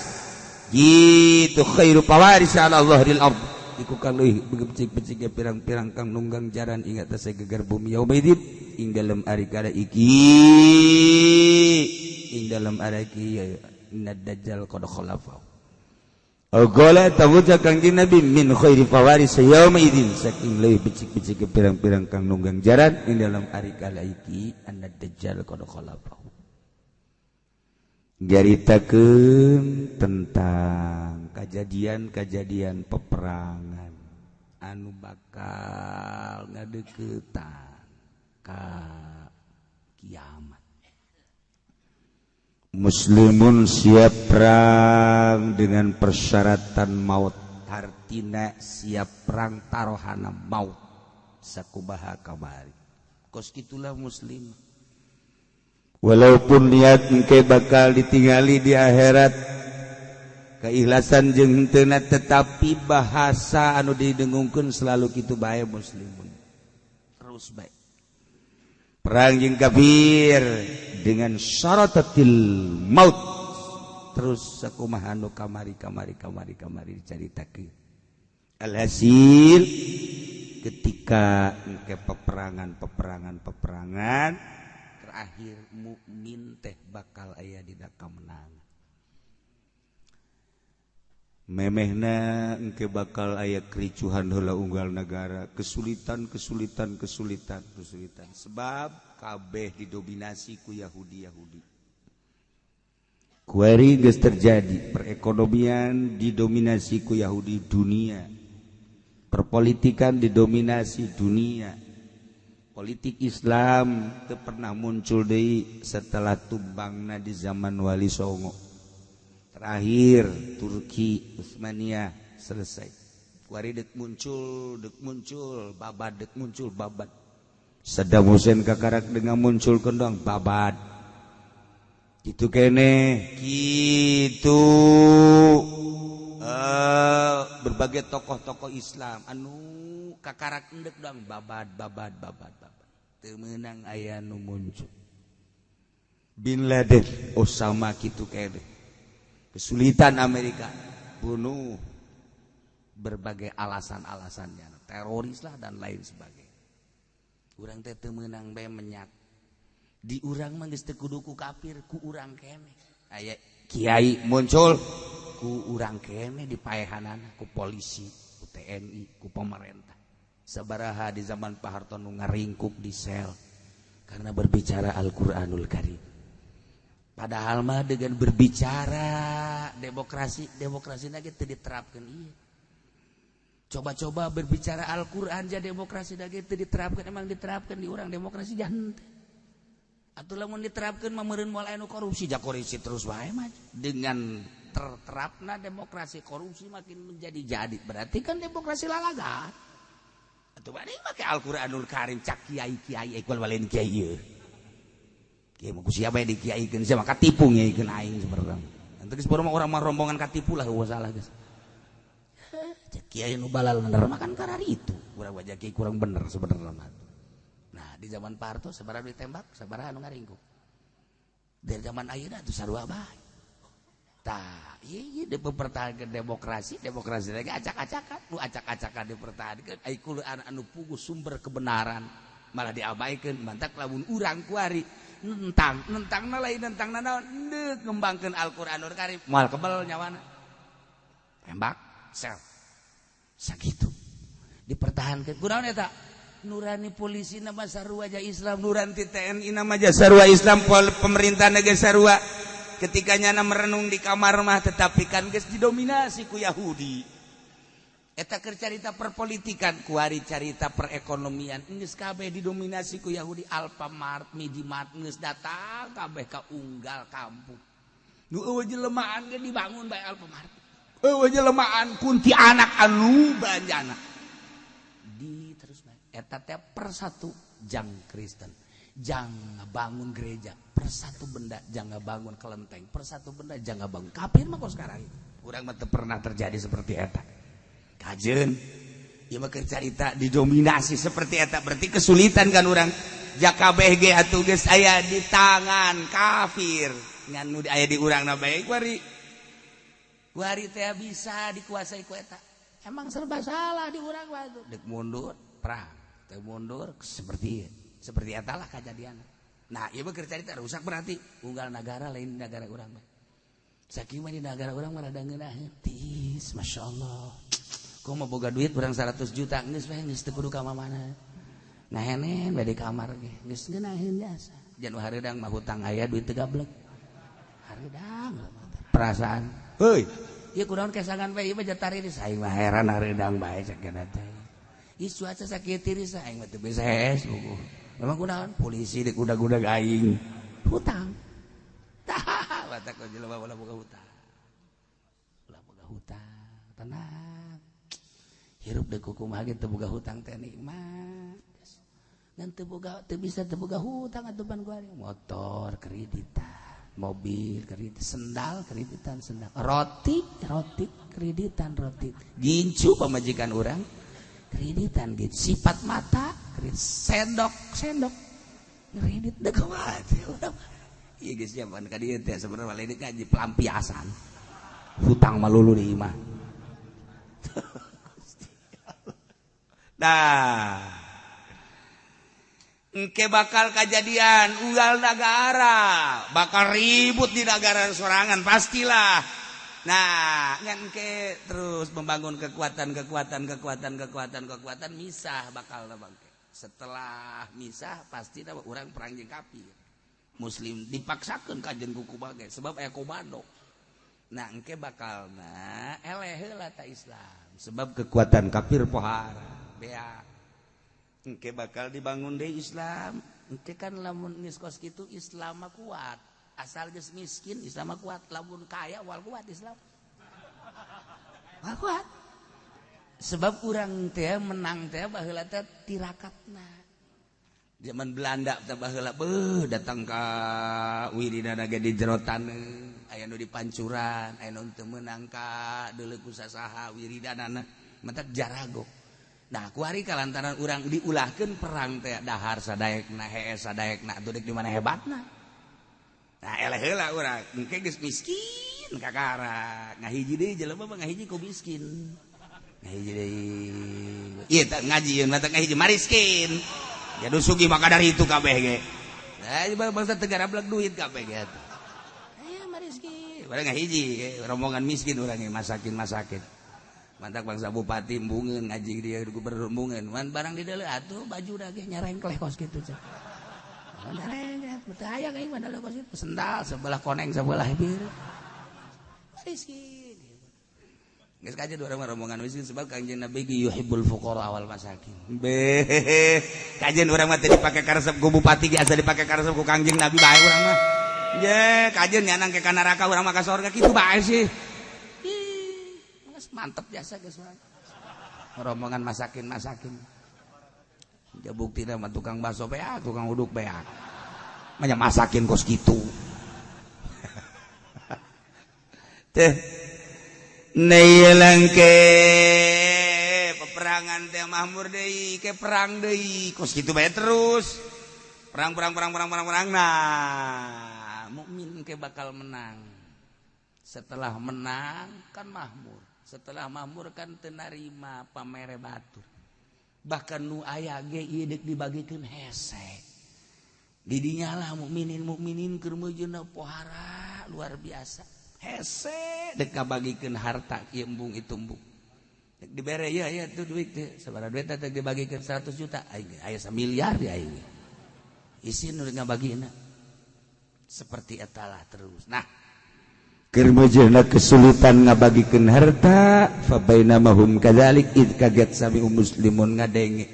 gitu khairu pawaris ala zahril ard iku kang leuwih becik-becik pirang-pirang kang nunggang jaran ing atas geger bumi yaumaidin ing dalem ari kada iki ing dalem ari iki inna dajjal qad khalafa. Gola tabuja Kangjeng Nabi min khairi fawaris yaumaidin saking leuwih becik-becik pirang-pirang kang nunggang jaran ing dalem ari kala iki anna dajjal qad khalafa. Nyaritakeun tentang kejadian-kejadian peperangan anu bakal ngadeukeutan ka kiamat. Muslimun siap perang dengan persyaratan maut, hartina siap perang tarohana maut sakumaha kamari. Kos kitulah muslim. Walaupun niat engke bakal ditinggali di akhirat keikhlasan jeung henteu, tetapi bahasa anu didengungkeun selalu kitu bae muslimun. Terus bae. Perang jeung kafir dengan syaratatil maut. Terus sakumaha anu kamari kamari kamari kamari dicaritakeun. Alhasil ketika engke peperangan peperangan peperangan terakhir mukmin teh bakal aya dina kamenangan. Memehna engke bakal aya kericuhan heula unggal negara, kesulitan kesulitan kesulitan kesulitan sebab kabeh didominasi ku Yahudi Yahudi. Kuari geus terjadi perekonomian didominasi ku Yahudi dunia, perpolitikan didominasi dunia. Politik Islam teu pernah muncul deui setelah tumbangna di zaman Wali Songo. Terakhir Turki Utsmaniyah selesai. Kuari dek muncul babad, dek muncul babad. Saddam Hussein kakarak dengan muncul kendang babad. Gitu kene, gitu berbagai tokoh-tokoh Islam anu kakarak endek doang babad babad babad babad. Teu meunang aya nu muncul. Bin Laden, Osama kitu kene. Kesulitan Amerika. Bunuh. Berbagai alasan-alasannya, teroris lah dan lain sebagainya. Urang teh teu meunang bae menyat. Di urang mah geus teu kudu ku kafir, ku urang keneh. Aya kiai muncul, ku urang keneh dipaehanana ku polisi, ku TNI, ku pemerintah. Sabaraha di zaman Pak Harto nu ngaringkuk di sel karena berbicara Al-Qur'anul Karim. Padahal mah dengan berbicara demokrasi, demokrasi lagi teu diterapkan, iya. Coba-coba berbicara Al-Qur'an jadi demokrasi lagi teu diterapkan, emang diterapkan di urang demokrasi jangan. Atau lamun diterapkan mah meureun moal anu korupsi, ja korupsi terus wae mah. Dengan terterapna demokrasi, korupsi makin menjadi-jadi. Berarti kan demokrasi lalaga. Atuh bari make Al-Qur'anul Karim cak kiai-kiai equal walen kiai ieu. Kiai mah ku siapa di kiaikeun, sia mah katipu ngiaikeun aing sebenarnya. Ente geus baru mah urang mah rombongan katipu lah, eueuh salah geus. Cek kiai nu balal bener mah kan karari itu. Urang wajah kiai kurang bener sebenarnya mah. Nah, di zaman Pak Harto sabaraha ditembak, sabaraha anu ngaringkuk. Dari zaman ayeuna atuh sarua bae. Tah, ieu ieu dipertahankeun demokrasi, demokrasi lagi acak-acakan, nu acak-acakan dipertahankeun, ai kulo anu puguh sumber kebenaran malah diabaikan. Mantak lamun urang kuari nentang, nentangna lain nentang naon, deuk ngembangkeun Al-Qur'anul Karim, moal kebel nyawana. Tembak, sel. Sakitu. Dipertahankeun. Kunaon eta? Nurani polisi nama sarua aja Islam, nurani TNI nama aja sarua Islam, pemerintah negeri sarua. Ketika nyana merenung di kamar mah, tetapi kan geus didominasi ku Yahudi. Eta keur carita perpolitikan, kuari carita perekonomian, geus kabeh didominasi ku Yahudi. Alfamart, Minimart geus datang kabeh ka unggal kampung. Nu eueuh jelemaan ge dibangun bae Alfamart. Eueuh jelemaan kuntianak anu banjana. Di terus bae. Eta teh persatu jang Kristen, jang bangun gereja, persatu benda jangan bangun kelenteng, persatu benda jangan bangun kafir mah. Kok sekarang urang mah teu pernah terjadi seperti eta. Kajen ieu mah keur carita didominasi seperti eta, berarti kesulitan kan urang. Jaka ge atuh geus aya di tangan kafir, ngan nu aya di urang na bae kuari kuari teh bisa dikuasai ku eta. Emang serba salah di urang mah tuh. Dek mundur perang, teu mundur seperti seperti eta lah kejadian. Nah, ieu mah keur carita rusak, berarti unggal negara, lain negara urang mah. Sakieu mah di negara urang mah rada ngeunaheun tis, masyaallah. Kok mau boga duit urang 100 juta geus we, geus teu kudu ka mana. Nah, henen we di kamar ge geus ngeunaheun jasa. Jan hareudang mah hutang aya, duit teu gablek. Hareudang perasaan. Heuy, ieu kunaon kesangan we, ieu mah jatari aing mah heran, hareudang bae cek teh. Ih, cuaca sakieu tiris, aing mah teu bisa hees buku. Memang kunaon? Polisi di kuda-kuda aing. Hutang. Tah, batak jelema ulah boga hutang. Ulah boga hutang. Tenang. Hirup deuk kumaha ge teu boga hutang teh nikmat. Ngan teu boga, teu bisa teu boga hutang atuh pan kuari. Motor kreditan, mobil kredit, sendal kreditan, sendal, roti, roti kreditan, roti. Gincu pamajikan urang kreditan gitu, sifat mata kredit, sendok, sendok kredit. Dek kumaha iya geus zaman ka dieu teh sebenarnya lain ngaji pelampiasan hutang malulu di imah. Nah, engke bakal kejadian unggal negara bakal ribut di negara sorangan pastilah. Nah, ngan engke terus membangun kekuatan, kekuatan, kekuatan, kekuatan, kekuatan, misah bakal bangke. Setelah misah pasti orang perang jeung kafir. Muslim dipaksakan kajen kuku bagai sebab aya komando. Nah, engke bakal nah eleh heula ta Islam sebab kekuatan kafir pohara bea. Engke bakal dibangun deui Islam. Engke kan lamun geus kos kitu Islam mah kuat. Asal geus miskin Islam mah kuat, lamun kaya wal kuat Islam. Wal kuat. Sebab urang teh menang teh baheula teh tirakatna. Zaman Belanda teh baheula beuh datang ka wiridana ge di jero taneuh, aya nu di pancuran, aya nu teu meunang ka deuleu ku sasaha wiridanana, matak jarago. Nah, kuari kalantaran urang diulahkeun perang teh dahar sadaekna, hees sadaekna, atuh deuk di mana hebatna. Nah, eleh heula urang, engke geus miskin Miskin kakara ngahiji deui jelema mah, ngahiji ku miskin, ngahiji deui. Ieu teh ngaji ieu mah ngahiji mariskin. Ya nu sugih maka dari itu kabeh ge. Nah, bangsa teu garablek duit kabeh ge atuh. Eh, mariskin. Barang ngahiji rombongan miskin urang masakin masakin. Mantak bangsa bupati embungeun ngaji dia, gubernur embungeun. Man barang di deuleu atuh baju ge nyarengkleh kos kitu cek. Nyarengkleh, teu aya aing mah kos kitu. Sendal sebelah koneng, sebelah biru. Miskin. Geus kaje dua orang rombongan miskin, sebab Kangjeng Nabi ge yuhibbul fuqara wal masakin. Beh, kajian urang mah teu dipake karesep ku bupati ge, asa dipake karesep ku Kangjeng Nabi bae urang mah. Ye, kajian nyanang ke neraka, urang mah ka sorga kitu bae sih. Ih, geus mantep jasa geus urang. Rombongan masakin masakin. Ya bukti mah tukang bakso beak, tukang uduk beak. Banyak masakin kos kitu. Teh ke peperangan teh mahmur deui, ke perang deui, kos kitu bae terus. Perang, perang, perang, perang, perang, perang. Nah, mukmin ke bakal menang. Setelah menang kan mahmur. Setelah mahmur kan teu narima pamere batur. Bahkan nu aya ge ieu deuk dibagikeun hese. Didinya lah mukminin mukminin keur meujeuhna pohara luar biasa. Hese dek ngabagikeun harta ieu embung itu embung. Dek dibere ya ya tuh duit teh sabaraha duit teh dibagikeun 100 juta aing aya 1 miliar di aing. Isin nu ngabagina. Seperti etalah terus. Nah, keur meujeuhna kesulitan ngabagikeun harta, fa bainamahum kadzalik id kaget sami muslimun ngadenge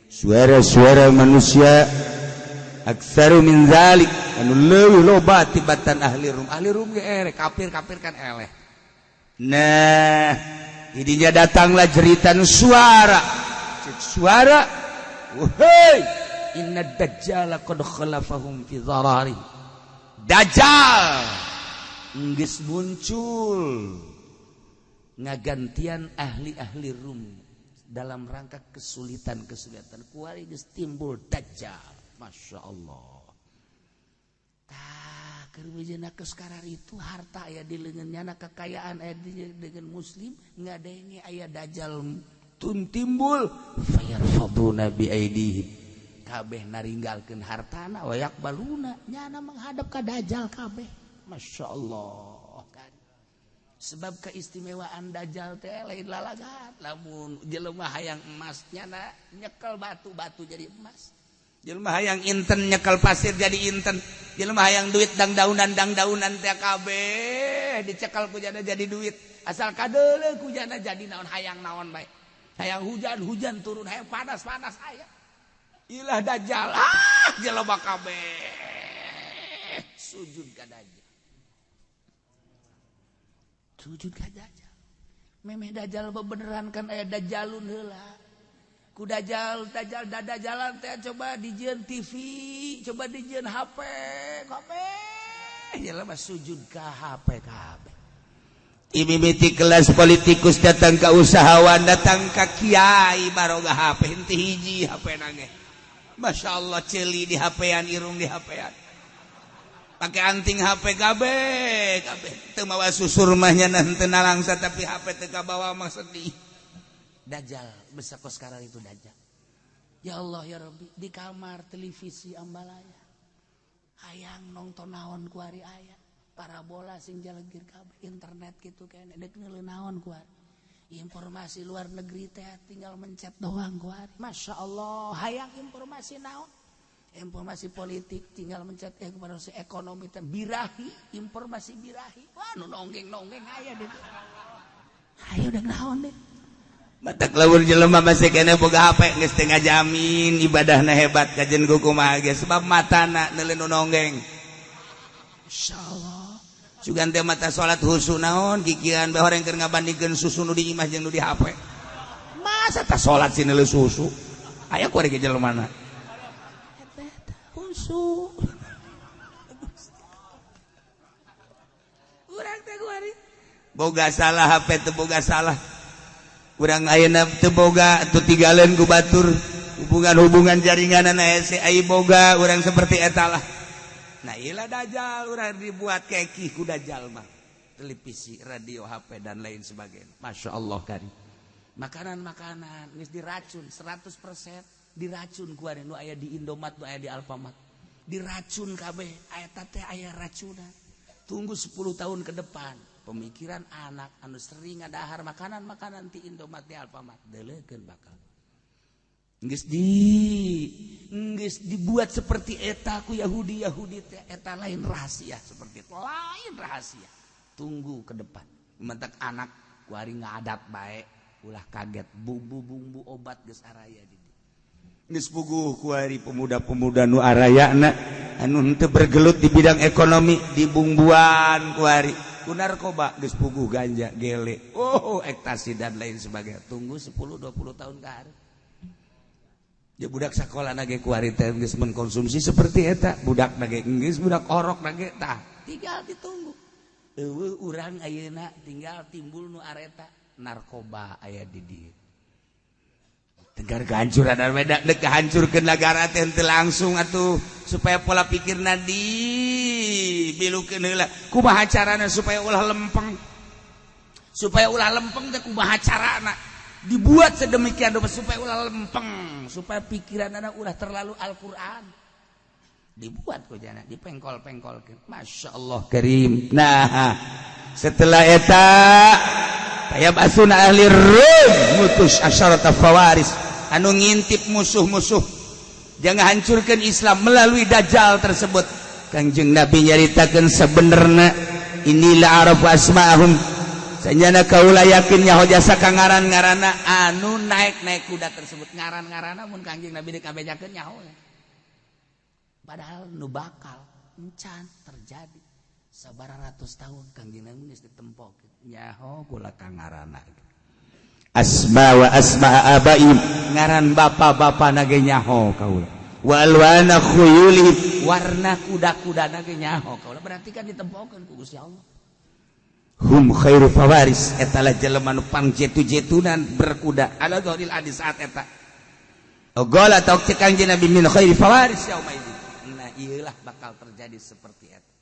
suara-suara manusia aktsaru min zalik, anu leuwih loba tibatan ahli Rum. Ahli Rum ge eleh, kafir-kafir kan eleh. Nah, idinya datanglah jeritan suara. Cek suara, wahai, inna dajjala qad khalafahum fi dharari. Dajjal geus muncul ngagantian ahli-ahli Rum dalam rangka kesulitan-kesulitan. Kuari geus timbul dajjal. Masya Allah. Tah, keur sekarang itu harta aya di leungeunnya, kekayaan aya di dengan muslim, ngadenge aya dajjal tun timbul, fayarfaduna bi aidihim, kabeh naringgalkeun hartana, wa yaqbaluna, nyana menghadap ka dajjal kabeh. Masya Allah kan, sebab keistimewaan dajjal teh lain lalagan. Lamun jelema hayang emas, nyana nyekel batu-batu jadi emas. Jelema hayang inten, nyekel pasir jadi inten. Jelema hayang duit, dang daunan, dang daunan teh kabeh dicekal ku jana jadi duit. Asal kadeuleu ku jana jadi naon, hayang naon bae. Hayang hujan, hujan turun, hayang panas, panas aya. Ilah dajjal, ah, jelema kabeh sujud ka dajjal. Sujud ka dajjal. Memeh dajjal bebeneran kan aya dajjalun heula. Ku dajjal dajjal dada jalan teh coba dijieun TV, coba dijieun HP, kabeh jelema sujud ka HP kabeh. Imimiti kelas politikus datang ke usahawan, datang ke kiai, baroga HP. Henteu hiji HP nange. Masya Allah, celi di HP-an, irung di HP-an, pakai anting HP kabeh kabeh. Teu mawa susur mah nya henteu nalangsa, tapi HP teu kabawa mah sedih. Dajjal besar kos sekarang itu dajjal. Ya Allah ya Rabbi, di kamar televisi ambalaya, hayang nonton naon kuari aya, parabola sing jalegir kabeh, internet gitu kene, dek neuleuh naon kuari, informasi luar negeri teh tinggal mencet doang kuari. Masya Allah, hayang informasi naon, informasi politik tinggal mencet, informasi ekonomi teh birahi, informasi birahi, wah, nu nonggeng nonggeng aya deh. Ayo udah naon deh. Batak lamun jelema masih kene boga HP geus teu ngajamin ibadahna hebat, kajen ku kumaha ge, sebab matana neuleuh nu nonggeng. Insyaallah. Sugan teh mata salat husu naon kikian bae, horeng keur ngabandingkeun susu nu di imah jeung nu di HP. Masa tah salat sih neuleuh susu? Aya ku ari jelema na. Eta husu. Urang teh kuari boga salah HP teu boga salah. Kurang ayeuna teu boga atuh tinggalin ku batur hubungan-hubungan jaringan hese ai boga urang seperti eta lah. Nah, ilah dajjal, urang dibuat keki ku dajjal mah. Televisi, radio, HP dan lain sebagainya. Masya Allah kari. Makanan-makanan geus diracun 100% diracun ku nu aya di Indomaret, nu aya di Alfamart. Diracun kabeh, eta teh aya racunan. Tunggu 10 tahun ke depan, pemikiran anak anu sering ngadahar makanan-makanan ti Indomaret, di Alfamart, deuleukeun bakal. Geus dibuat seperti eta ku Yahudi Yahudi teh, eta lain rahasia, seperti itu lain rahasia. Tunggu ke depan, mentak anak kuari ngadat bae ulah kaget, bumbu-bumbu obat geus araya di dieu. Geus puguh kuari pemuda-pemuda nu arayana anu henteu bergelut di bidang ekonomi dibumbuan kuari ku narkoba, geus puguh ganja, gele, oh ekstasi dan lain sebagainya. Tunggu 10 20 tahun ke hari. Ya budak sekolah nage kuari teh geus mengkonsumsi seperti eta, budak nage geus budak orok nage tah, tinggal ditunggu. Eueuh urang ayeuna tinggal timbul nu areta narkoba aya di dieu. Tegar kehancuran dan beda dek hancurkeun nagara teh henteu langsung atuh, supaya pola pikirna dibilukeun heula. Kumaha carana supaya ulah lempeng? Supaya ulah lempeng teh kumaha carana? Dibuat sedemikian rupa supaya ulah lempeng, supaya pikiran anak ulah terlalu Al-Quran. Dibuat ku jana, dipengkol-pengkol. Masya Allah karim. Nah, setelah eta fayab'atsuna ahli Rum mutus asyarata fawaris anu ngintip musuh-musuh jangan hancurkan Islam melalui dajjal tersebut. Kangjeng Nabi nyaritakeun sebenarnya inilah arafu asma'ahum. Sanjana kaula yakin nyaho jasa ka ngaran-ngaranna anu naik-naik kuda tersebut, ngaran-ngaranna mun Kangjeng Nabi dikabejakeun nyaho. Padahal nu bakal encan terjadi sabaraha ratus tahun Kangjeng Nabi geus ditempok nyaho kula ka ngaranna. Asma wa asma abaim, ngaran bapa-bapa nage nyaho kaula. Wa alwana khuyuli, warna kuda-kuda nage nyaho kaula. Berarti kan ditempokeun ku Gusti Allah. Hum khairu fawaris, eta lah jelema nu pangjetu-jetunan berkuda ala dhahril adi saat eta. Ogola atau cek Kangjeng Nabi min khairi fawaris yauma idzin. Nah, iyalah bakal terjadi seperti eta.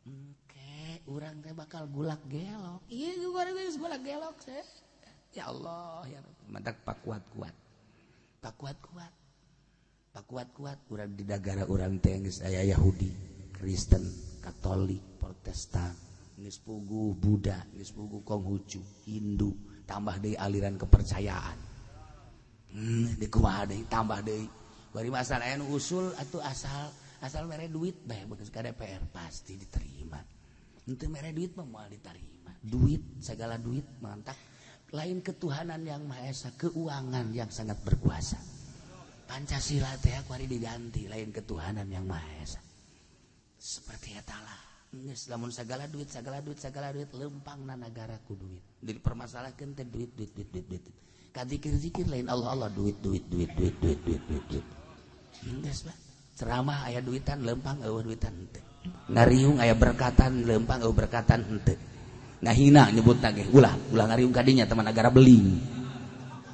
Oke, urang teh bakal gulak gelok. Iya, urang geus gulak gelok seh. Ya Allah, ya Rabbi. Mantak pakuat-kuat. Pakuat-kuat. Pakuat-kuat urang di negara urang teh geus aya Yahudi, Kristen, Katolik, Protestan, geus puguh Buddha, geus puguh Konghucu, Hindu, tambah deui aliran kepercayaan. Di kumaha deui, tambah deui. Bari masalah anu usul atuh asal asal mere duit bae bekas ka DPR pasti diterima. Henteu mere duit mah moal diterima. Duit, segala duit mantak lain ketuhanan yang Maha Esa, keuangan yang sangat berkuasa. Pancasila teh kuari diganti lain ketuhanan yang Maha Esa. Seperti eta lah. Geus lamun segala duit, segala duit, segala duit, lempang na negara ku duit. Jadi permasalahkeun teh duit, duit, duit, duit, duit. Kadikir-zikir lain Allah Allah, duit, duit, duit, duit, duit, duit, duit, duit. Geus lah. Ceramah aya duitan lempang, eueuh duitan henteu. Ngariung aya berkatan lempang, eueuh berkatan henteu. Ngahina nyebut ge ulah ulah ngariung kadinya teman negara beling.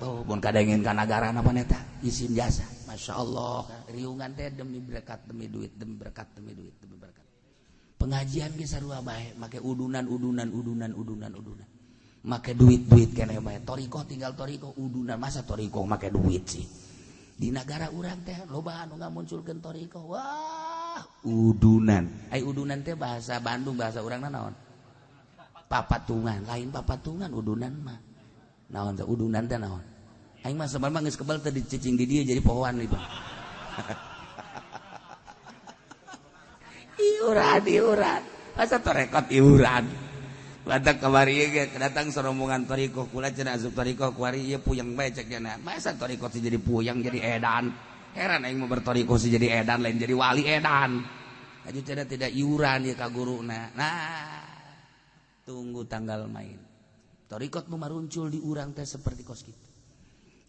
Oh, mun kadengen ka nagara apa neta isin jasa. Masya Allah, riungan teh demi berkat, demi duit, demi berkat, demi duit, demi berkat. Pengajian ge sarua bae, make udunan, udunan, udunan, udunan, udunan. Make duit duit keneh bae. Toriko tinggal toriko udunan, masa toriko make duit sih. Di negara urang teh loba anu ngamunculkeun toriko. Wah, udunan. Ai udunan teh bahasa Bandung, bahasa urang naon? Papatungan, lain papatungan udunan mah. Naon teh udunan teh naon? Aing mah sebenarnya geus kebal teh dicicing di dieu jadi pohoan ieu. Iuran, iuran. Masa torekot iuran. Badak kamari ge datang serombongan toriko kula cenah asup toriko kuari ieu puyeng bae cek cenah. Masa toriko sih jadi puyeng jadi edan. Heran aing mah bertoriko sih jadi edan lain jadi wali edan. Aju cenah tidak iuran ieu ka guruna. Nah, tunggu tanggal main. Torikot nu maruncul di urang teh seperti kos kitu.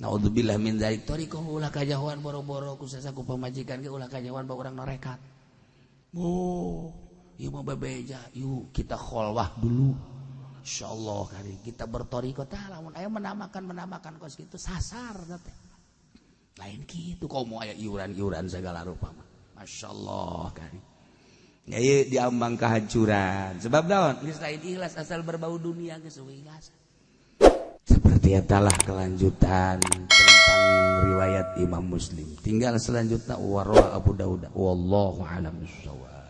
Naudzubillah min dzalik. Toriko ulah kajahoan boro-boro ku sasaku pamajikan ge ulah kajahoan ba urang norekat. Oh, ieu mah bebeja, yuk kita kholwah dulu. Insyaallah kali kita bertoriko tah lamun aya menamakan kos kitu sasar teh. Lain kitu komo aya iuran-iuran segala rupa mah. Masyaallah kali. Ya, ieu diambang kehancuran. Sebab naon? Geus lain ikhlas, asal berbau dunia geus ikhlas. Seperti itulah kelanjutan tentang riwayat Imam Muslim. Tinggal selanjutnya warwa Abu Dawud. Wallahu a'lam bissawab.